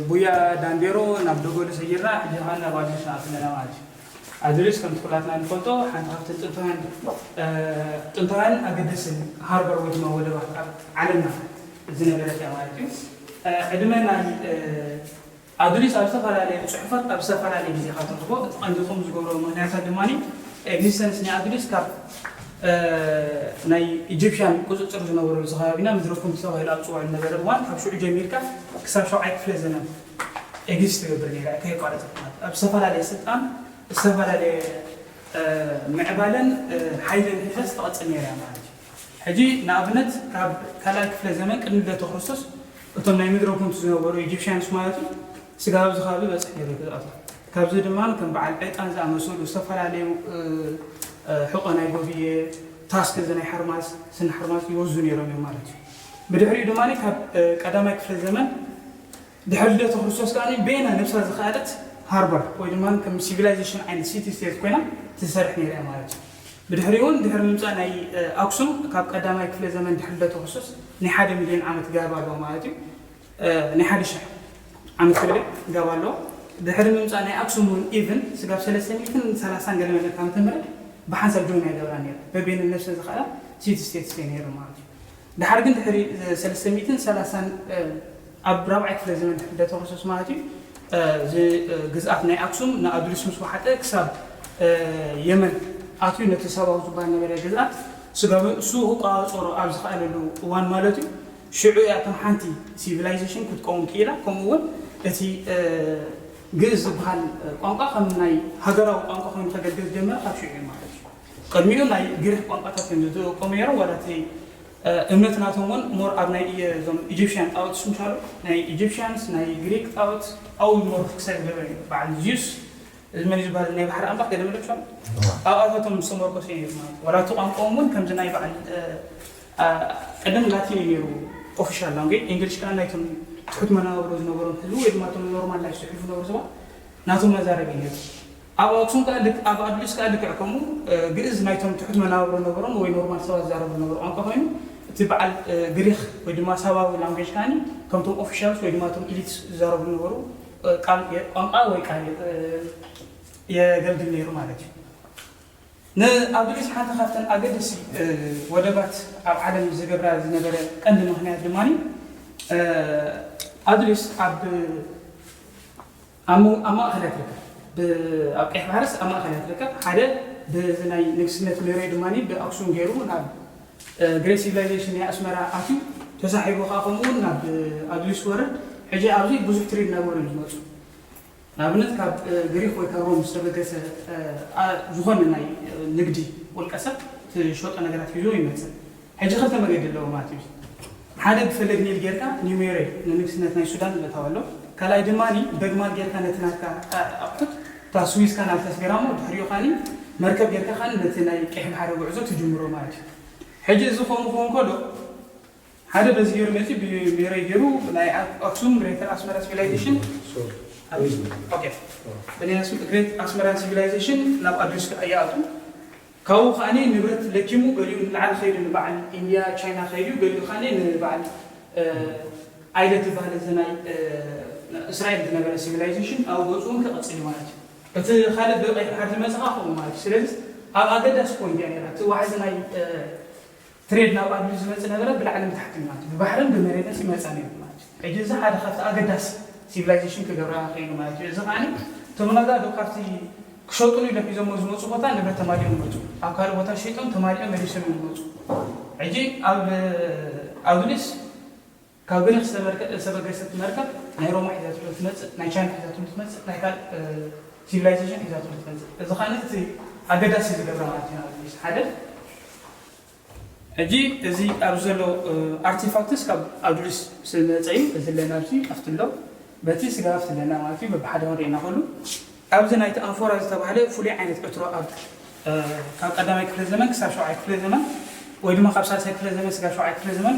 ቡያ ዳንዴሮ ናብ ደጎሎ ሰጊርና፣ ሕጂ ኸኣ ናብ ኣዱሊስ ንኣቱ ኣለና ማለት እዩ። ኣዱሊስ ከምቲ ኩላትና እንፈልጦ፣ ሓንቲ ካብተን ጥንታውያን፣ እ፣ ጥንታውያን ኣገደስን ሃርበር ወይ ድማ ወደባት ኣብ ዓለምና ዝነበረት እያ ማለት እዩ። እ፣ ዕድመ ናይ፣ እ፣ ኣዱሊስ ኣብ ዝተፈላለዩ ጽሑፋት ኣብ ዝተፈላለየ ግዜ ካብ ትረኽቦ፣ እቲ ቀንዲ ከምኡ ዝገብሮ ምኽንያታት ድማ፣ ኤግዚስተንስ ናይ ኣዱሊስ ካብ፣ እ፣ ናይ ኢጂፕሽያን ቁጽጽር ዝነበረሉ፣ እዚ ከባቢና ምድረ ኩምቲ ተባሂሉ ኣብ ዝጽዋዕ ዝነበረ እዋን፣ ካብ ሽዑ ጀሚርካ ክሳብ ሻብዓይ ክፍለ ዘመን ኤግዚስት ትገብር ነይራ እያ፣ ከየቋረጸት ማለት እዩ። ኣብ ዝተፈላለየ ስልጣን፣ ዝተፈላለየ፣ እ፣ ምዕባለን፣ እ፣ ሓይልን ሒዛስ ትቐጽል ነይራ እያ ማለት እዩ። ሕጂ ንኣብነት ካብ ካልኣይ ክፍለ ዘመን ቅድሚ ልደተ ክርስቶስ እቶም ናይ ምድረ ኩምቲ ዝነበሩ ኢጂፕሽያንስ ማለት እዩ፣ ስጋብ ኣብዚ ከባቢ በጽሕ ነይሩ ክዝኣቱ። ካብዚ ድማ ከም በዓል ዕጣን ዝኣመሰሉ ዝተፈላለዩ፣ እ፣ እ፣ ሕቖ ናይ ጎብየ፣ ታስክ እዚ ናይ ሓርማዝ፣ ስኒ ሓርማዝ ይወዙ ነይሮም እዮም ማለት እዩ። ብድሕሪኡ ድማ ካብ፣ እ፣ ቀዳማይ ክፍለ ዘመን ድሕሪ ልደተ ክርስቶስ ከኣ ቤና ነብሳ ዝኸኣለት ሃርበር ወይ ድማ ከም ሲቪላይዜሽን ዓይነት ሲቲ ስቴት ኮይና ትሰርሕ ነይራ እያ ማለት እዩ። ብድሕሪኡ እውን ድሕሪ ምምጻእ ናይ፣ እ፣ ኣክሱም ካብ ቀዳማይ ክፍለ ዘመን ድሕሪ ልደተ ክርስቶስ ናይ ሓደ ሚልዮን ዓመት ጋብ ኣለዎ ማለት እዩ። እ፣ ናይ ሓደ ሽሕ ዓመት ክልል ጋብ ኣለዎ። ድሕሪ ምምፃእ ናይ ኣክሱም እውን ኢቭን ስጋብ ሰለስተ ሚእትን ሰላሳን ገለ መለ ካብ ትምህር ብሓንሳብ ጆይን ኣይገብራ ነይሩ። በቤነ ነብሰ ዝኽኣላ ሲቲ ስቴትስ እየ ነይሩ ማለት እዩ። ድሓር ግን ድሕሪ ሰለስተ ሚእትን ሰላሳን ኣብ ራብዓይ ክፍለ ዘመን ድሕሪ ደተኸሰስ ማለት እዩ። እዚ ግዝኣት ናይ ኣክሱም ንኣዱሊስ ምስ ወሓጠ ክሳብ የመን ኣትዩ ነቲ ሳባዊ ዝበሃል ነበረ ግዝኣት ስጋብ እሱ ክቋፀሮ ኣብ ዝኽኣለሉ እዋን ማለት እዩ። ሽዑ እያ ከም ሓንቲ ሲቪላይዜሽን ክትቀውም ክኢላ። ከምኡ እውን እቲ ግእዝ ዝበሃል ቋንቋ ከም ናይ ሃገራዊ ቋንቋ ኮይኑ ከገልግል ዝጀመረ ካብ ሽዑ እዩ ማለት እዩ። ቅድሚኡ ናይ ግሪክ ቋንቋታት እዮም ዝጥቀሙ ነይሮም። ዋላ እቲ እምነት ናቶም እውን ሞር ኣብ ናይ እዞም ኢጂፕሽያን ጣኦት ስምሻሉ ናይ ኢጂፕሽያንስ ናይ ግሪክ ጣኦት ኣው ሞር ክሰግድ ገበረ እዩ። በዓል ዚዩስ እዚ መን እዩ ዝበሃል ናይ ባሕሪ ኣምላኽ ገለ መለክሻሉ ኣብኣታቶም ዝተመርኮሰ እዩ ማለት። ዋላ እቲ ቋንቋኦም እውን ከምዚ ናይ በዓል ቅድም ላቲን እዩ ነይሩ ኦፊሻል ላንጉጅ። እንግሊሽ ከዓ ናይቶም ትሑት መነባብሮ ዝነበሮም ህዝቢ ወይ ድማ እቶም ኖርማል ላይፍ ዝሕልፉ ነበሩ ሰባት ናቶም መዛረቢ እዩ ነይሩ። ኣብ ኣክሱም ከዓ ልክ ኣብ ኣዱሊስ ከዓ ልክዕ ከምኡ ግእዝ ናይቶም ትሑት መነባብሮ ነበሮም ወይ ኖርማል ሰባት ዝዛረቡ ነበሩ ቋንቋ ኮይኑ እቲ በዓል ግሪክ ወይ ድማ ሳባዊ ላንጉጅ ከዓኒ ከምቶም ኦፊሻልስ ወይ ድማ እቶም ኢሊትስ ዝዛረቡ ነበሩ ቃል ቋንቋ ወይ ቃል የገልግል ነይሩ ማለት እዩ። ንኣዱሊስ ሓንቲ ካብተን ኣገደሲ ወደባት ኣብ ዓለም ዝገብራ ዝነበረ ቀንዲ ምኽንያት ድማ ኣዱሊስ ኣብ ኣብ ማእኸል እያ ትርከብ። ኣብ ቀይሕ ባሕርስ ኣብ ማእኸል እያ ትርከብ። ሓደ ብዚ ናይ ንግስነት ሜሮይ ድማ ብኣክሱም ገይሩ ናብ ግሬት ሲቪላይዜሽን ናይ ኣስመራ ኣትዩ ተሳሒቡ ከዓ ከምኡ እውን ናብ ኣዱሊስ ወርድ። ሕጂ ኣብዚ ብዙሕ ትሬድ እናገበሩ እዮም ዝመፁ። ንኣብነት ካብ ግሪክ ወይ ካብ ሮም ዝተበገሰ ዝኾነ ናይ ንግዲ ውልቀሰብ ትሸጦ ነገራት ሒዞ ይመፅእ። ሕጂ ክልተ መገዲ ኣለዎ ማለት እዩ። ሓደ ብፈለግ ኒል ጌርካ ኒሜሬ ንንግስነት ናይ ሱዳን ምእታው ኣሎ። ካልኣይ ድማ በግማል ጌርካ ነቲ ናትካ ኣቑሑት እታ ስዊዝ ካናል ተስገራ እሞ ድሕሪኡ ካኒ መርከብ ጌርካ ካኒ ነቲ ናይ ቀይሕ ባሕሪ ጉዕዞ ትጅምሮ ማለት እዩ። ሕጂ እዚ ከምኡ ክኸውን ከሎ ሓደ በዚ ገይሩ መፂ ብሜሬ ገይሩ ናይ ኣክሱም ግሬተር ኣስመራ ሲቪላይዜሽን ግሬት ኣስመራን ሲቪላይዜሽን ናብ ኣዲስ ይኣቱ። ካብኡ ከዓኒ ንብረት ለኪሙ ገሊኡ ንላዕሊ ከይዱ ንበዓል ኢንድያ ቻይና ከይዱ ገሊኡ ከዓኒ ንበዓል ኣይለት ዝበሃል እዚ ናይ እስራኤል ዝነበረ ሲቪላይዜሽን ኣብ ገፁ እውን ክቐፅል እዩ ማለት እዩ። እቲ ካልእ ብቀይ ባሕሪ ዝመፅእ ከዓ ከምኡ ማለት እዩ። ስለዚ ኣብ ኣገዳሲ ፖይንት እያ ነራ እቲ ዋሕዚ ናይ ትሬድ ናብ ኣድሉ ዝመፅእ ነበረ ብላዕሊ ንታሕቲ ማለት እዩ። ብባሕርን ብመሬትን ይመፃ ነይሩ ማለት እዩ። ሕጂ እዚ ሓደ ካብቲ ኣገዳሲ ሲቪላይዜሽን ክገብራ ክኢሉ ማለት እዩ። እዚ ከዓኒ እቶም ነጋዶ ካብቲ ክሸጡሉ ኢሎም ሒዞሞ ዝመፁ ቦታ ንብረት ተማሊኦም ይመፁ። ኣብ ካልእ ቦታ ሸይጦም ተማሊኦም መሊሶም እዮም ዝመፁ። ሕጂ ኣብ ኣዱሊስ ካብ ግሪክ ዝተበገሰት መርከብ ናይ ሮማ ሒዛትሉ ትመፅእ፣ ናይ ቻይና ሒዛትሉ ትመፅእ፣ ናይ ካልእ ሲቪላይዜሽን ሒዛትሉ ትመፅእ። እዚ ከዓኒ እቲ ኣገዳሲ ዝገብረ ማለት እዩ። ኣዱሊስ ሓደ ሕጂ እዚ ኣብዚ ዘሎ ኣርቲፋክትስ ካብ ኣዱሊስ ዝመፀ እዩ። እዚ ኣለና ኣብዚ ኣብቲ ኣሎ በቲ ስጋ ኣብቲ ኣለና ማለት እዩ። በብሓደ ክንሪእና ከሉ ኣብዚ ናይቲ ኣንፎራ ዝተባህለ ፍሉይ ዓይነት ዕትሮ ኣብ ካብ ቀዳማይ ክፍለ ዘመን ክሳብ ሸውዓይ ክፍለ ዘመን ወይ ድማ ካብ ሳልሳይ ክፍለ ዘመን ስጋብ ሸውዓይ ክፍለ ዘመን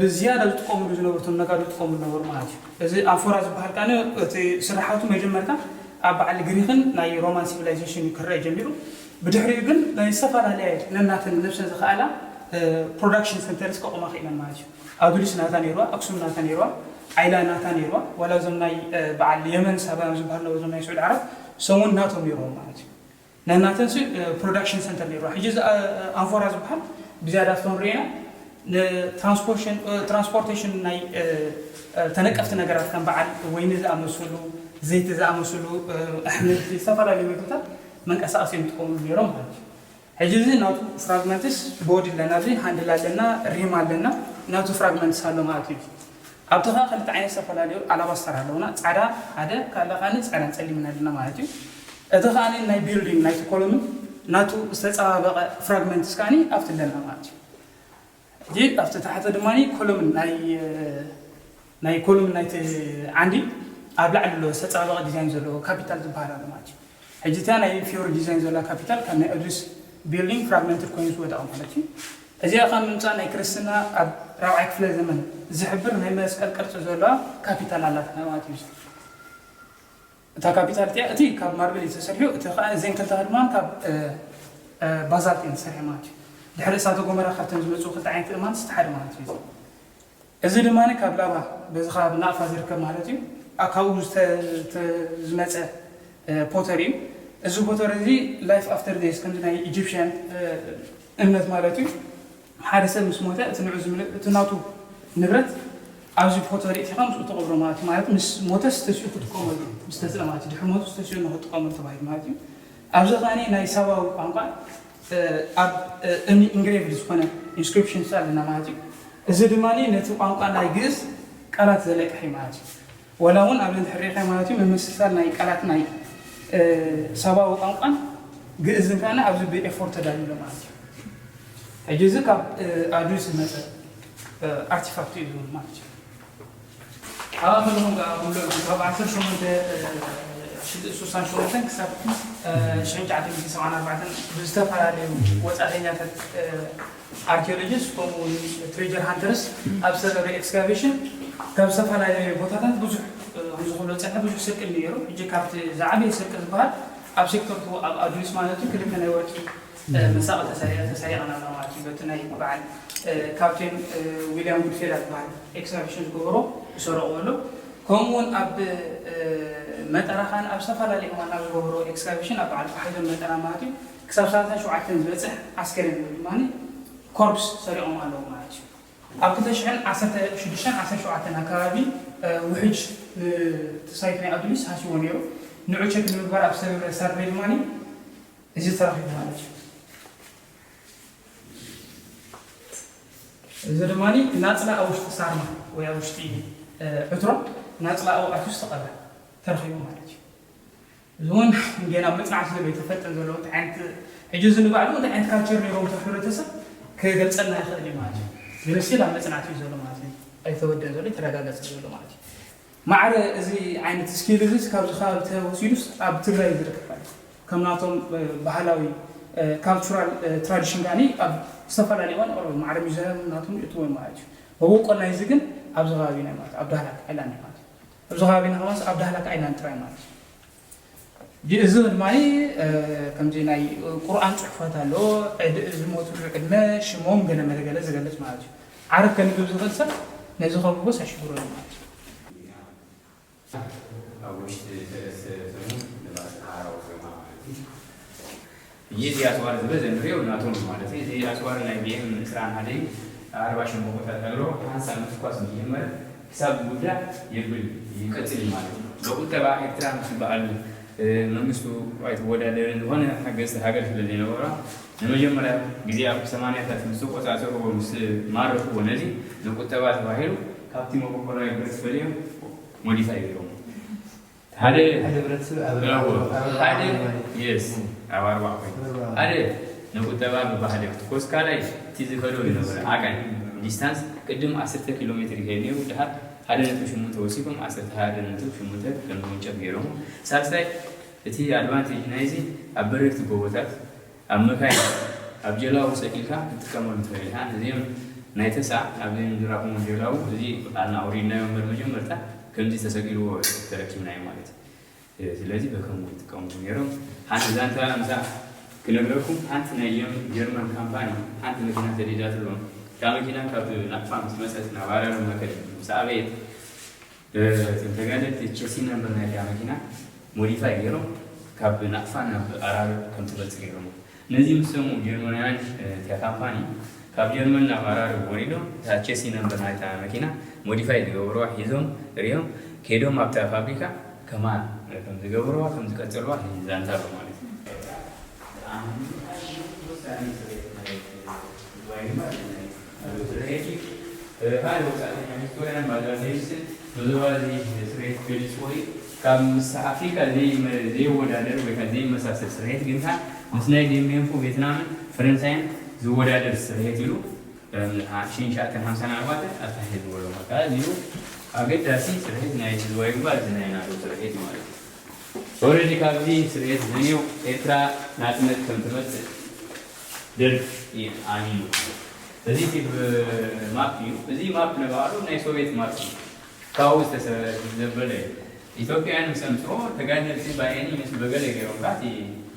ብዝያዳ ዝጥቀምሉ ዝነበሩ እቶም ነጋዶ ዝጥቀምሉ ነበሩ ማለት እዩ። እዚ ኣንፎራ ዝበሃል ከኣ እቲ ስራሓቱ መጀመርታ ኣብ በዓል ግሪክን ናይ ሮማን ሲቪላይዜሽን ክረአ ጀሚሩ። ብድሕሪኡ ግን ናይ ዝተፈላለየ ነናተን ነብሰን ዝኸኣላ ፕሮዳክሽን ሰንተርስ ከቆማ ክኢለን ማለት እዩ። ኣዱሊስ ናታ ነይርዋ፣ ኣክሱም ናታ ነይርዋ፣ ዓይላ ናታ ነይርዋ፣ ዋላ እዞም ናይ በዓል የመን ሳባ ዝበሃል ነበሩ እዞም ናይ ስዑድ ዓረብ ሰሙን ናቶም ነይርዎም ማለት እዩ። ነናተን ፕሮዳክሽን ሰንተር ነይርዋ። ሕጂ እዚ ኣንፎራ ዝበሃል ብዝያዳ ስቶም ርኢና ንትራንስፖርቴሽን ናይ ተነቀፍቲ ነገራት ከም በዓል ወይኒ ዝኣመሰሉ ዘይቲ ዝኣመሰሉ ኣሕምልቲ ዝተፈላለዩ ምግብታት መንቀሳቀሲ እዮም ዝጥቀምሉ ነይሮም ማለት እዩ። ሕጂ እዚ ናቱ ፍራግመንትስ ቦዲ ኣለና፣ እዚ ሃንድል ኣለና፣ ሪም ኣለና፣ ናቱ ፍራግመንትስ ኣሎ ማለት እዩ። ኣብቲ ከዓ ክልተ ዓይነት ዝተፈላለዩ ኣላባስተር ኣለውና፣ ፃዕዳ ሓደ ካልእ ከዓ ፃዕዳን ፀሊምን ኣለና ማለት እዩ። እቲ ከዓ ናይ ቢልዲንግ ናይቲ ኮሎምን ናቱ ዝተፀባበቀ ፍራግመንትስ ከዓ ኣብቲ ኣለና ማለት እዩ። ሕጂ ኣብቲ ታሕቲ ድማ ኮሎምን ናይ ናይ ኮሉም ናይቲ ዓንዲ ኣብ ላዕሊ ኣሎ ዝተፃበቐ ዲዛይን ዘለዎ ካፒታል ዝበሃል ኣሎ ማለት እዩ። ሕጂ እታ ናይ ፊዮሪ ዲዛይን ዘላ ካፒታል ካብ ናይ ኦድሪስ ቢልዲንግ ፍራግመንትድ ኮይኑ ዝወደቐ ማለት እዩ። እዚኣ ካብ ምምፃእ ናይ ክርስትና ኣብ ራብዓይ ክፍለ ዘመን ዝሕብር ናይ መስቀል ቅርፂ ዘለዋ ካፒታል ኣላትና ማለት እዩ። እታ ካፒታል እቲኣ እቲ ካብ ማርብል እዩ ተሰሪሑ፣ እቲ ከዓ እዘን ክልተ ድማ ካብ ባዛልት እየን ተሰሪሐ ማለት እዩ። ድሕሪ እሳተ ጎመራ ካብተን ዝመፅኡ ክልተ ዓይነት እማን እቲ ሓደ ማለት እዩ። እዚ ድማ ካብ ላቫ በዚ ከባቢ ናቕፋ ዝርከብ ማለት እዩ። ካብኡ ዝመፀ ፖተሪ እዩ። እዚ ፖተሪ እዚ life after death ከምዚ ናይ ኢጂፕሽያን እምነት ማለት እዩ። ሓደ ሰብ ምስ ሞተ እቲ ንዑ እቲ ናቱ ንብረት ኣብዚ ፖተሪ እቲኻ ምስኡ ተቐብሮ ማለት እዩ። ማለት ምስ ሞተስ ተሲኡ ክጥቀመሉ ምስ ተስአ ማለት እዩ። ድሕሪ ሞቱ ተሲኡ ንክጥቀመሉ ተባሂሉ ማለት እዩ። ኣብዚ ከ ናይ ሳባዊ ቋንቋ ኣብ እምኒ ኢንግሬቭድ ዝኾነ ኢንስክሪፕሽንስ ኣለና ማለት እዩ። እዚ ድማ ነቲ ቋንቋ ናይ ግእዝ ቃላት ዘለቅሕ እዩ ማለት እዩ። ወላ እውን ኣብ እንድሕር ርኢኻ ማለት እዩ ምምስሳል ናይ ቃላት ናይ ሳባዊ ቋንቋን ግእዝን ከኣ ኣብዚ ብኤፎር ተዳልዩ ኣሎ ማለት እዩ። ሕጂ እዚ ካብ ኣዱስ ዝመፀ ኣርቲፋክት እዩ ዝብል ማለት እዩ። ኣብ ኣፈለኹም ከዓ ብሎ ካብ ዓሰርተ ሸሞንተ ሽዱሽተ ክሳብ ሽሕን ትሽዓተ ሚእትን ሰብዓን ኣርባዕተን ብዝተፈላለዩ ወፃእተኛታት ኣርኪኦሎጂስት ከምኡ እውን ትሬጀር ሃንተርስ ኣብ ዝተገብረ ኤክስካቬሽን ካብ ዝተፈላለዩ ቦታታት ብዙሕ ከምዚ ክብሎ ፀንሐ ብዙሕ ስርቂ ነይሩ። ሕጂ ካብቲ ዝዓበየ ስርቂ ዝበሃል ኣብ ሴክተር ቱ ኣብ ኣዱሊስ ማለት እዩ ክልተ ናይ ወርቂ መሳቕል ተሳሪቐን ኣለዋ ማለት እዩ። በቲ ናይ በዓል ካፕቴን ዊልያም ጉድፌላ ዝበሃል ኤክስካቬሽን ዝገበሮ ዝሰረቑ ኣሎ። ከምኡ እውን ኣብ መጠራ ካን ኣብ ዝተፈላለዩ እዋን ኣብ ዝገበሮ ኤክስካቬሽን ኣብ በዓል ኳሒዶን መጠራ ማለት እዩ ክሳብ ሰላሳን ሸውዓተን ዝበፅሕ ኣስከሬን ወይ ድማ ኮርፕስ ሰሪቖም ኣለዉ ማለት እዩ። ኣብ ክልተ ሽሕን ዓሰርተ ሽዱሽተን ዓሰርተ ሸውዓተን ኣካባቢ ውሕጅ ንሳይት ናይ ኣዱሊስ ሃስዎ ነይሩ። ንዑ ቸክ ንምግባር ኣብ ዝተገብረ ሰርቬይ ድማ እዚ ተረኺቡ ማለት እዩ። እዚ ድማ ናፅላ ኣብ ውሽጢ ሳርማ ወይ ኣብ ውሽጢ ዕትሮ ናፅላ ኣብኡ ኣትዩ ዝተቐብረ ተረኺቡ ማለት እዩ። እዚ እውን ገና መፅናዕቲ ዘሎ ኣይተፈልጠን ዘሎ እንታይ ዓይነት ሕጂ እዚ ንባዕሉ እንታይ ዓይነት ካልቸር ነይሮም እቲ ሕብረተሰብ ክገልፀልና ይኽእል እዩ ማለት እዩ። ግን ስቲል ኣብ መፅናዕቲ እዩ ዘሎ ማለት እዩ። ኣይተወደን ዘሎ ይተረጋገፀ ዘሎ ማለት እዩ። ማዕረ እዚ ዓይነት ስኪል እዚ ካብዚ ከባቢ ተወሲዱስ ኣብ ትግራይ ዝርከብ ኣሎ። ከም ናቶም ባህላዊ ካልቸራል ትራዲሽን ጋኒ ኣብ ዝተፈላለዩ እዋን ይቐርቡ። ማዕረ ሚዛም ናቶም ይእትዎም ማለት እዩ። መበቆል ናይዚ ግን ኣብዚ ከባቢና ማለት ኣብ ዳህላክ ኣይላንድ ማለት ኣብዚ ከባቢና ከማስ ኣብ ዳህላክ ኣይላንድ ጥራይ ማለት እዩ። እዚ ድማ ከምዚ ናይ ቁርኣን ፅሑፋት ኣሎ። ዝሞትሉ ዕድመ ሽሞም ገለ መለገለ ዝገልፅ ማለት እዩ። ዓረብ ከንብብ ዝኽእል ሰብ ነዚ ከንብቦስ ኣሽግሮ እዩ ማለት እዩ። ኣብ ውሽጢ ሰለስተ ሰሙን ንባፅዕ ዓራዊ ዞማ ማለት እዩ። እዚ ኣፅዋር ዝበዘ ንሪኦ ናቶም ማለት እዩ። እዚ ኣፅዋር ናይ ቢኤም ዕስራን ሓደ እዩ። ኣርባ ሸምበቆታት ኣለዎ። ሓንሳብ ምትኳስ ዝጀመረ ክሳብ ዝውዳእ የብል ይቀፅል እዩ ማለት እዩ። ብቁጠባ ኤርትራ ምስ ዝበሃል መንግስቱ ኣይትወዳደርን ዝኾነ ሓገዝቲ ሃገር ስለ ዘይነበራ ንመጀመርያ ግዜ ኣብ ሰማንያታት ምስ ተቆፃፀርዎ ምስ ማረኽዎ ነዚ ንቁጠባ ተባሂሉ ካብቲ መበቆላዊ ብረት ፈሊዮም ሞዲፋይ ገይሮም ሓደ ሓደ ብረት ስብ ኣብ ሓደ የስ ኣብ ኣርባዕ ኮይኑ ሓደ ንቁጠባ ብባህሊ ክትኮስ ካልኣይ እቲ ዝፈዶ ዝነበረ ዓቀን ዲስታንስ ቅድም ዓሰርተ ኪሎ ሜትር ይከይድ ነይሩ ድሓር ሓደ ነጥቢ ሸሞንተ ወሲኮም ዓሰርተ ሓደ ነጥቢ ሸሞንተ ከም ዝውንጨፍ ገይሮም ሳልሳይ እቲ ኣድቫንቴጅ ናይዚ ኣብ በረርቲ ጎቦታት ኣብ መካይን ኣብ ጀላቡ ሰቂልካ ክትጥቀመሉ ትኽእል ኢኻ። እዚኦም ናይ ተሳ ኣብዚ ዝራኹሞ ጀላቡ እዚ ኣልና ኣውሪድናዮ እምበር መጀመርታ ከምዚ ተሰቂልዎ ተረኪብናዮ ማለት እዩ። ስለዚ በከምኡ ይጥቀምሉ ነይሮም። ሓንቲ ዛንታ ምሳ ክነግረኩም ሓንቲ ናይ ጀርመን ካምፓኒ ሓንቲ መኪና ሰዲዳትሎም እታ መኪና ካብ ናቕፋ ምስ መፀት ናብ ኣራር መከል ምስ ኣበየት እቶም ተጋደልቲ ቸሲ ነምበር ናይታ መኪና ሞዲፋይ ገይሮም ካብ ናቕፋ ናብ ኣራር ከም ትበልፅ ገይሮም። ነዚ ምስ ሰምኡ ጀርመናውያን እቲያ ካምፓኒ ካብ ጀርመን ናብ ኣራር ወሪዶም እታ ቸሲ ነምበር ናይታ መኪና ሞዲፋይ ዝገበሩዋ ሒዞም ሪኦም ከይዶም ኣብታ ፋብሪካ ከማን ከም ዝገበሩዋ ከም ዝቀፀልዋ ዛንታ ኣሎ ማለት እዩ። ሓደ ወፃእተኛ ቪክቶሪያን ባዛር ዴቪስን ብዞባ እዚ ስርየት ገሊፅዎ እዩ። ካብ ምስ ኣፍሪካ ዘይወዳደር ወይ ከዓ ዘይመሳሰል ስርየት ግን ከዓ ምስ ናይ ዴምቤንፎ ቬትናምን ፈረንሳይን ዝወዳደር ስርየት ኢሉ ሽንሻትን ሓምሳን ኣርባዕተን ኣታሒዝዎ ኣሎ። ማለት እዩ ኣገዳሲ ስርየት ናይ ህዝባዊ ግንባር እዚ ናይ ናቶ ስርየት እዩ ማለት እዩ። ኦረዲ ካብዚ ስርየት ዘንዮ ኤርትራ ናፅነት ከም ትመፅእ ደርግ ኣሚኑ። እዚ ቲብ ማፕ እዩ። እዚ ማፕ ንባዕሉ ናይ ሶቪየት ማፕ እዩ። ካብኡ ዝተሰ- ዘበለ እዩ። ኢትዮጵያን ምስ ኣምፅኦ ተጋደልቲ ባይኒ ምስ በገለ ገይሮም ባት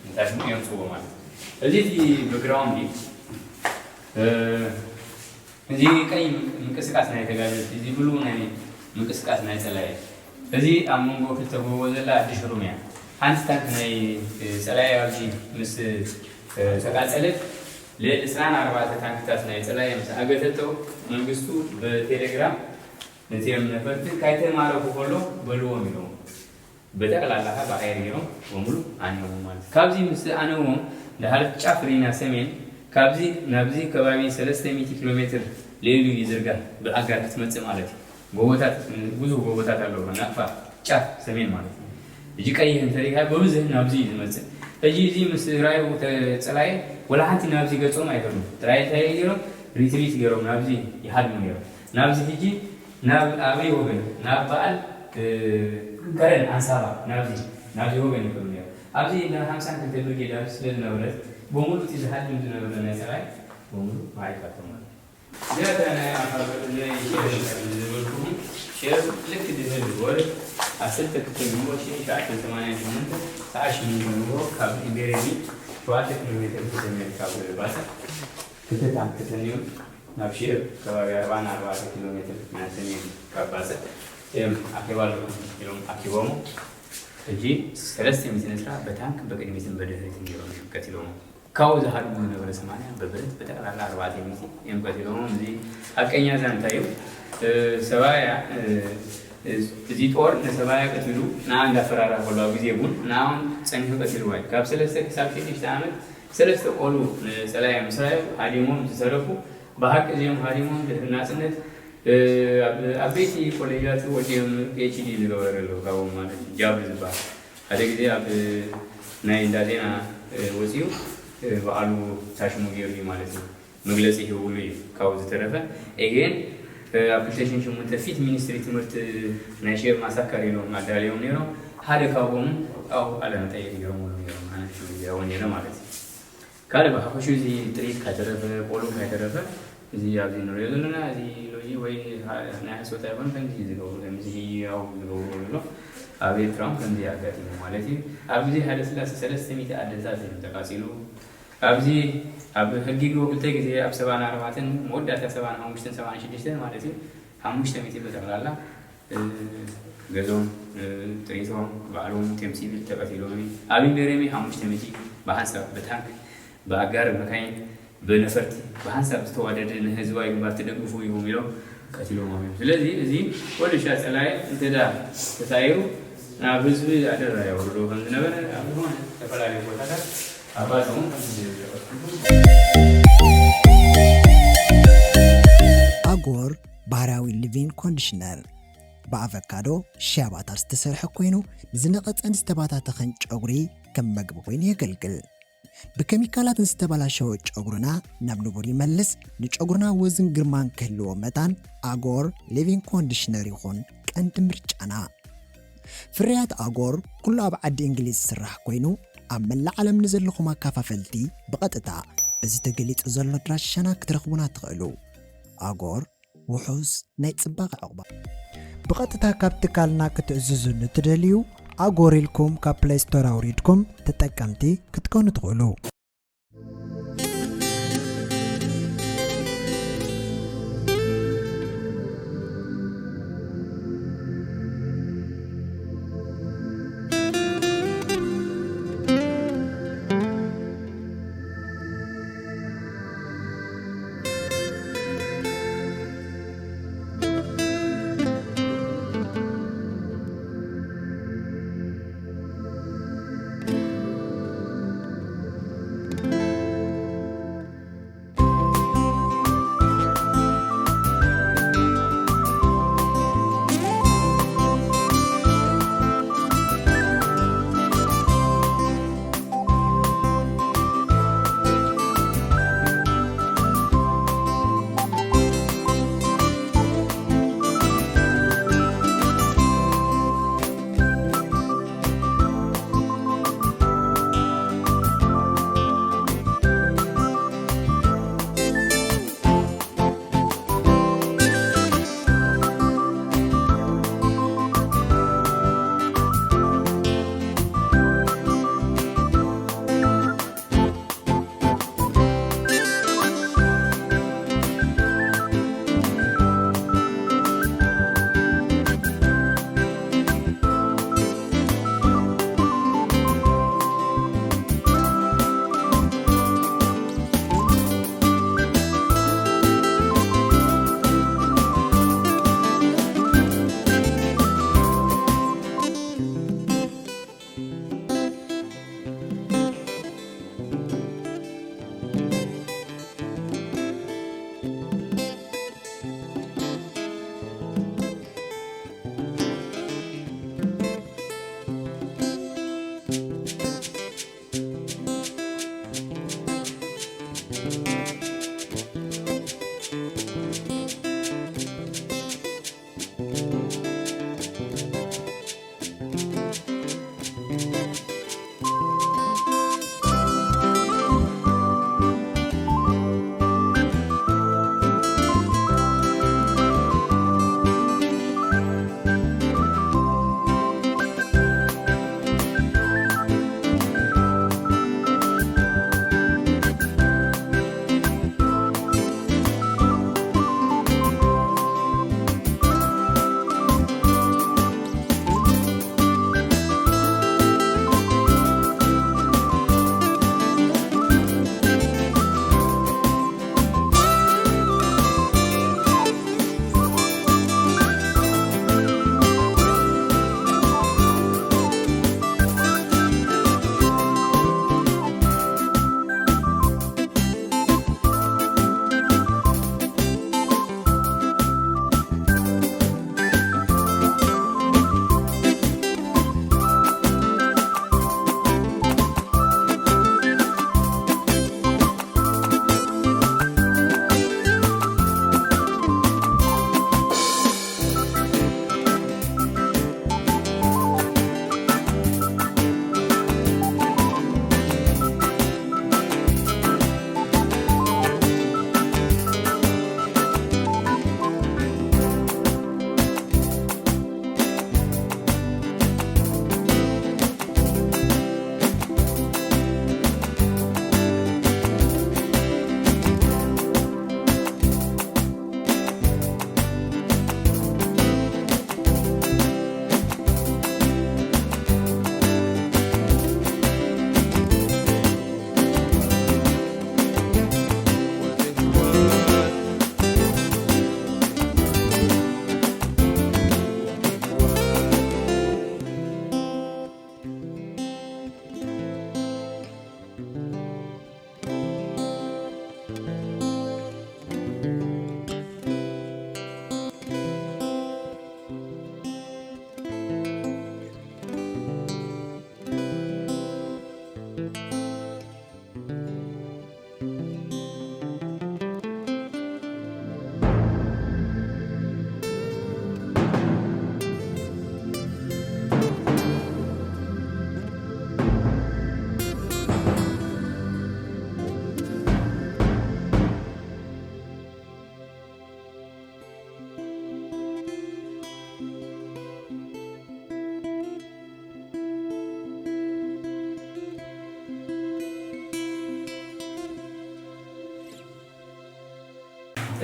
እንታይ ሽሙ የምፅዎ ማለት እዩ። እዚ እቲ በግራውንድ እዩ። እዚ ቀይ ምንቅስቃስ ናይ ተጋደልቲ እዚ ብሉ ናይ ምንቅስቃስ ናይ ፀላየ እዚ ኣብ መንጎ ክልተ ጎቦ ዘላ ኣዲ ሽሩም እያ። ሓንቲ ታንክ ናይ፣ እ፣ ጸላኢ ኣብዚ ምስ፣ እ፣ ተቃጸለት፣ ልዕሊ ዕስራን ኣርባዕተ ታንክታት ናይ ጸላኢ ምስ ኣገተቶ፣ መንግስቱ ብቴሌግራም ነቲኦም ነፈርቲ ካይተማረኹ ከሎ በልዎም ኢሎም። ብጠቕላላ ብኣየር ገይሮም በሙሉ ኣንዮም ማለት እዩ። ካብዚ ምስ ኣነዎም፣ ድሓር ጫፍ ሪና ሰሜን፣ ካብዚ ናብዚ ከባቢ ሰለስተ ሚእቲ ኪሎ ሜትር ልዕሊኡ ይዝርጋሕ፣ ብኣጋር ክትመጽእ ማለት እዩ። ጎቦታት፣ ብዙሕ ጎቦታት ኣለዎ፣ ናቕፋ ጫፍ ሰሜን ማለት እዩ። ሕጂ ቀይሕ እንተሪእካ፣ ብብዝሒ ናብዚ እዩ ዝመጽእ። ሕጂ እዚ ምስ ራእዩ ተ-፣ ጸላኢ፣ ወላ ሓንቲ ናብዚ ገጾም ኣይከዱን። ጥራይ እንታይ ገይሮም? ሪትሪት ገይሮም ናብዚ ይሃድሙ ነይሮም። ናብዚ ሕጂ ናብ ኣበይ ወገን? ናብ በዓል፣ እ፣ ከረን ኣንሳባ፣ ናብዚ፣ ናብዚ ወገን ይኸዱ ነይሮም። ኣብዚ እንዳ ሓምሳን ክልተ ብርጌድ ኣብዚ ስለ ዝነበረት፣ በሙሉ እቲ ዝሃድም ዝነበረ ናይ ጸላኢ በሙሉ ማዕሪፋቶም ማለት እዩ። እዚኣ እታ ናይ ኣፋ-፣ ናይ ሸር ዝበልኩኹም፣ ሸር ልክ ድሕሪ ወርሒ ዓሰርተ ክልተ ኖቨምበር ሽሕን ትሽዓተ ሚእትን ሰማንያን ሸሞንተን ሰዓት ሽሞንተ ንግሆ ካብ ኢምቤሬሚ ሸውዓተ ኪሎ ሜትር ብሰሜን ካብ ባጽዕ ክልተ ታንክ ተሰንዮም ናብ ሽዕብ ከባቢ ኣርባን ኣርባዕተ ኪሎ ሜትር ናይ ሰሜን ካብ ባጽዕ እዮም ኣኼባ ኣለኹም ኢሎም ኣኪቦሞ። ሕጂ ሰለስተ ሚእትን ዕስራ በታንክ በቅድሚትን በድሕሪትን ገይሮም እዮም ቀቲሎሞ። ካብኡ ዝሃድሙ ዝነበረ ሰማንያ በብረት ብጠቕላላ ኣርባዕተ ሚእቲ እዮም ቀቲሎሞ። እዚ ሓቀኛ ዛንታ እዩ። እ፣ ሰባያ፣ እ፣ እዚ ጦር ንሰባያ ቀቲሉ ንኣ እንዳፈራራ ከሎ ኣብ ግዜ ቡን ንኣውን ጸኒሑ ቀቲልዋ እዩ። ካብ ሰለስተ ክሳብ ሽዱሽተ ዓመት ሰለስተ ቆሉ ንጸላኢ ምስ ረኣዩ ሃዲሞም ዝተረፉ፣ ብሓቂ እዚኦም ሃዲሞም ድሕሪ ናጽነት፣ እ፣ ኣብ ዓበይቲ ኮሌጃት ወዲኦም ፒ ኤች ዲ ዝገበረ ኣለዉ ካብኦም ማለት እዩ። ጃብር ዝበሃል ሓደ ግዜ ኣብ ናይ እንዳ ዜና፣ እ፣ ወጺኡ፣ እ፣ በዓሉ ታሽሙ ገይሩ እዩ ማለት እዩ። መግለጺ ሂብሉ እዩ። ካብኡ ዝተረፈ ኤጌን፣ እ፣ ኣብ ክልተ ሽሕን ሸሞንተ ፊት ሚኒስትሪ ትምህርቲ ናይ ሼር ማሳከር ኢሎም ኣዳልዮም ነይሮም። ሓደ ካብኦም ኣብኡ ቃለ መጠይቅ ገይሮምሉ ነይሮም። ኣነ ሽዑ እዚኣ እውን ነይረ ማለት እዩ። ካልእ ብሓፈሹ እዚ ጥሪት ካይተረፈ፣ ቆሉ ካይተረፈ፣ እዚ ኣብዚ ንሪኦ ዘለና፣ እዚ ሎጂ ወይ ሃ-፣ ናይ ሓሶት ኣይኮን፣ ከምዚ ዝገብሩ፣ ከምዚ ህያው ዝገብሩ ኣሎ። ኣብ ኤርትራ እውን ከምዚ ኣጋጢሙ ማለት እዩ። ኣብ ግዜ ሃይለ ስላሴ ሰለስተ ሚእቲ ኣደታት እዮም ተቃጺሉ። ኣብዚ ኣብ ህጊ ክልተ ግዜ ኣብ ሰብዓን ኣርባዕተን መወዳእታ ሰብዓን ሓሙሽተን ሰብዓን ሽዱሽተን ማለት እዩ፣ ሓሙሽተ ሚእቲ ብጠቕላላ፣ እ፣ ገዞም፣ እ፣ ጥሪቶም፣ ባዕሎም፣ ቴም ሲቪል ተቐቲሎም። ኣብ ኢምቤሬሚ ሓሙሽተ ሚእቲ ብሓንሳብ ብታንክ፣ ብኣጋር መካይን፣ ብነፈርቲ፣ ብሓንሳብ ዝተዋደደ ንህዝባዊ ግንባር ትደግፉ ኢኹም ኢሎም ቀቲሎሞም እዮም። ስለዚ እዚ ወለሻ ጸላኢ እንተ ደኣ ተሳኢሩ ናብ ህዝቢ ኣደራ የውርዶ ከም ዝነበረ ኣብ ዝኾነ ዝተፈላለዩ ቦታታት ኣባጽኦም ከም ዝነበረ። ኣጎር ባህርያዊ ሊቪን ኮንዲሽነር ብኣቨካዶ ሻባታት ዝተሰርሐ ኮይኑ፣ ንዝነቐጸን ዝተባታተኸን ጨጉሪ ከም መግቢ ኮይኑ የገልግል። ብኬሚካላት ዝተበላሸወ ጨጉርና ናብ ንቡር ይመልስ፣ ንጨጉርና ወዝን ግርማን ክህልዎ መታን ኣጎር ሊቪን ኮንዲሽነር ይኹን ቀንዲ ምርጫና። ፍርያት ኣጎር ኩሉ ኣብ ዓዲ እንግሊዝ ዝስራሕ ኮይኑ፣ ኣብ መላእ ዓለም ንዘለኹም ኣካፋፈልቲ ብቐጥታ በዚ ተገሊጹ ዘሎ ኣድራሻና ክትረኽቡና ትኽእሉ። ኣጎር ውሑስ ናይ ጽባቐ ዕቑባ። ብቐጥታ ካብ ትካልና ክትእዝዙ ንትደልዩ፣ ኣጎር ኢልኩም ካብ ፕለይ ስቶር ኣውሪድኩም ተጠቀምቲ ክትኮኑ ትኽእሉ።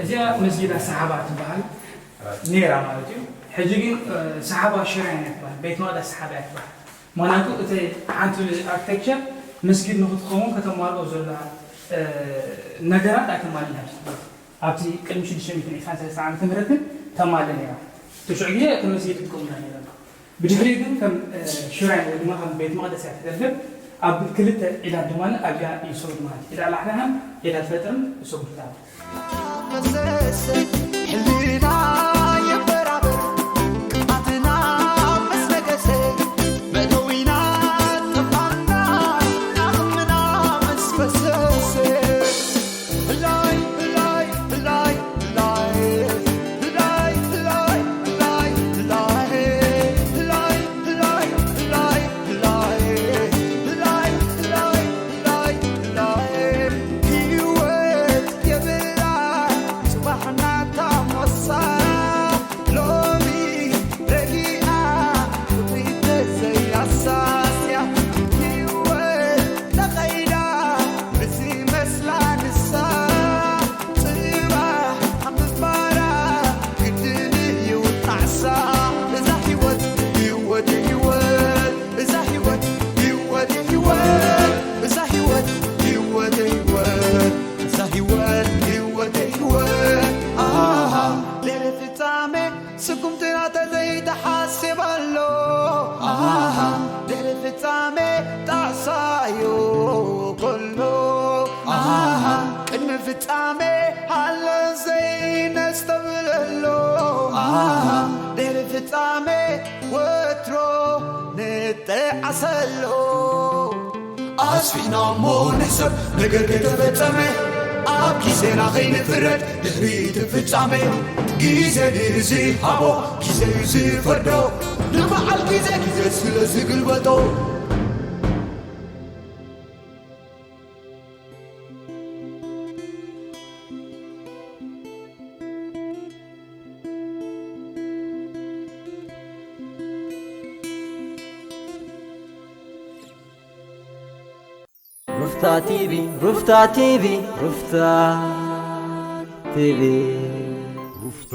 እዚኣ መስጊድ ኣሰሓባ ትበሃል ነይራ ማለት እዩ። ሕጂ ግን ሰሓባ ሽራይን እያ ትበሃል፣ ቤት መቕደስ ሰሓባ እያ ትበሃል። ምኽንያቱ እቲ ሓንቲ ኣርክቴክቸር መስጊድ ንክትኸውን ከተማልኦ ዘላ ነገራት ኣይተማልእን። ኣብቲ ቅድሚ ሽዱሽተ ሚእትን ዕስራን ሰለስተን ዓመተ ምህረት ግን ተማልእ ነይራ። እቲ ሽዑ ግዜ ከም መስጊድ ይጥቀሙላ ነይሮም። ብድሕሪኡ ግን ከም ሽራይን ወይ ድማ ከም ቤት መቕደስ እያ ተገልግል። ኣብ ክልተ ዒዳት ድማ ኣብያ ይሰግዱ ማለት እዩ። ዒዳ ኣልኣድሓን ዒዳ ኣልፈጥርን ይሰግዱ ኣለዉ። ፈሰሰ ሕልና ይበራበር ክፍኣትና ምስ ነገሰ መእተዊና ጠፋና ዓቕምና ምስ ፈሰሰ ስጉምትና ተዘይተሓስብ ኣሎ። ኣሃ፣ ድሕሪ ፍጻሜ ጣዕሳዮ ከሎ። ኣሃ፣ ቅድሚ ፍጻሜ ኣሎ ዘይነስተብለሎ። ኣሃ፣ ድሕሪ ፍጻሜ ወትሮ ንጠዓሰሎ። ኣስፊሕና እሞ ንሕሰብ ነገር ከይተፈጸመ። ኣብ ግዜና ኸይንፍረድ ድሕሪ እቲ ፍጻሜ፣ ግዜ ንዝሃቦ ግዜ እዩ ዝፈርዶ። ንበዓል ግዜ ግዜ ስለ ዝግልበጦ። ሩፍታ ቲቪ፣ ሩፍታ ቲቪ፣ ሩፍታ ቲቪ። ሩፍታ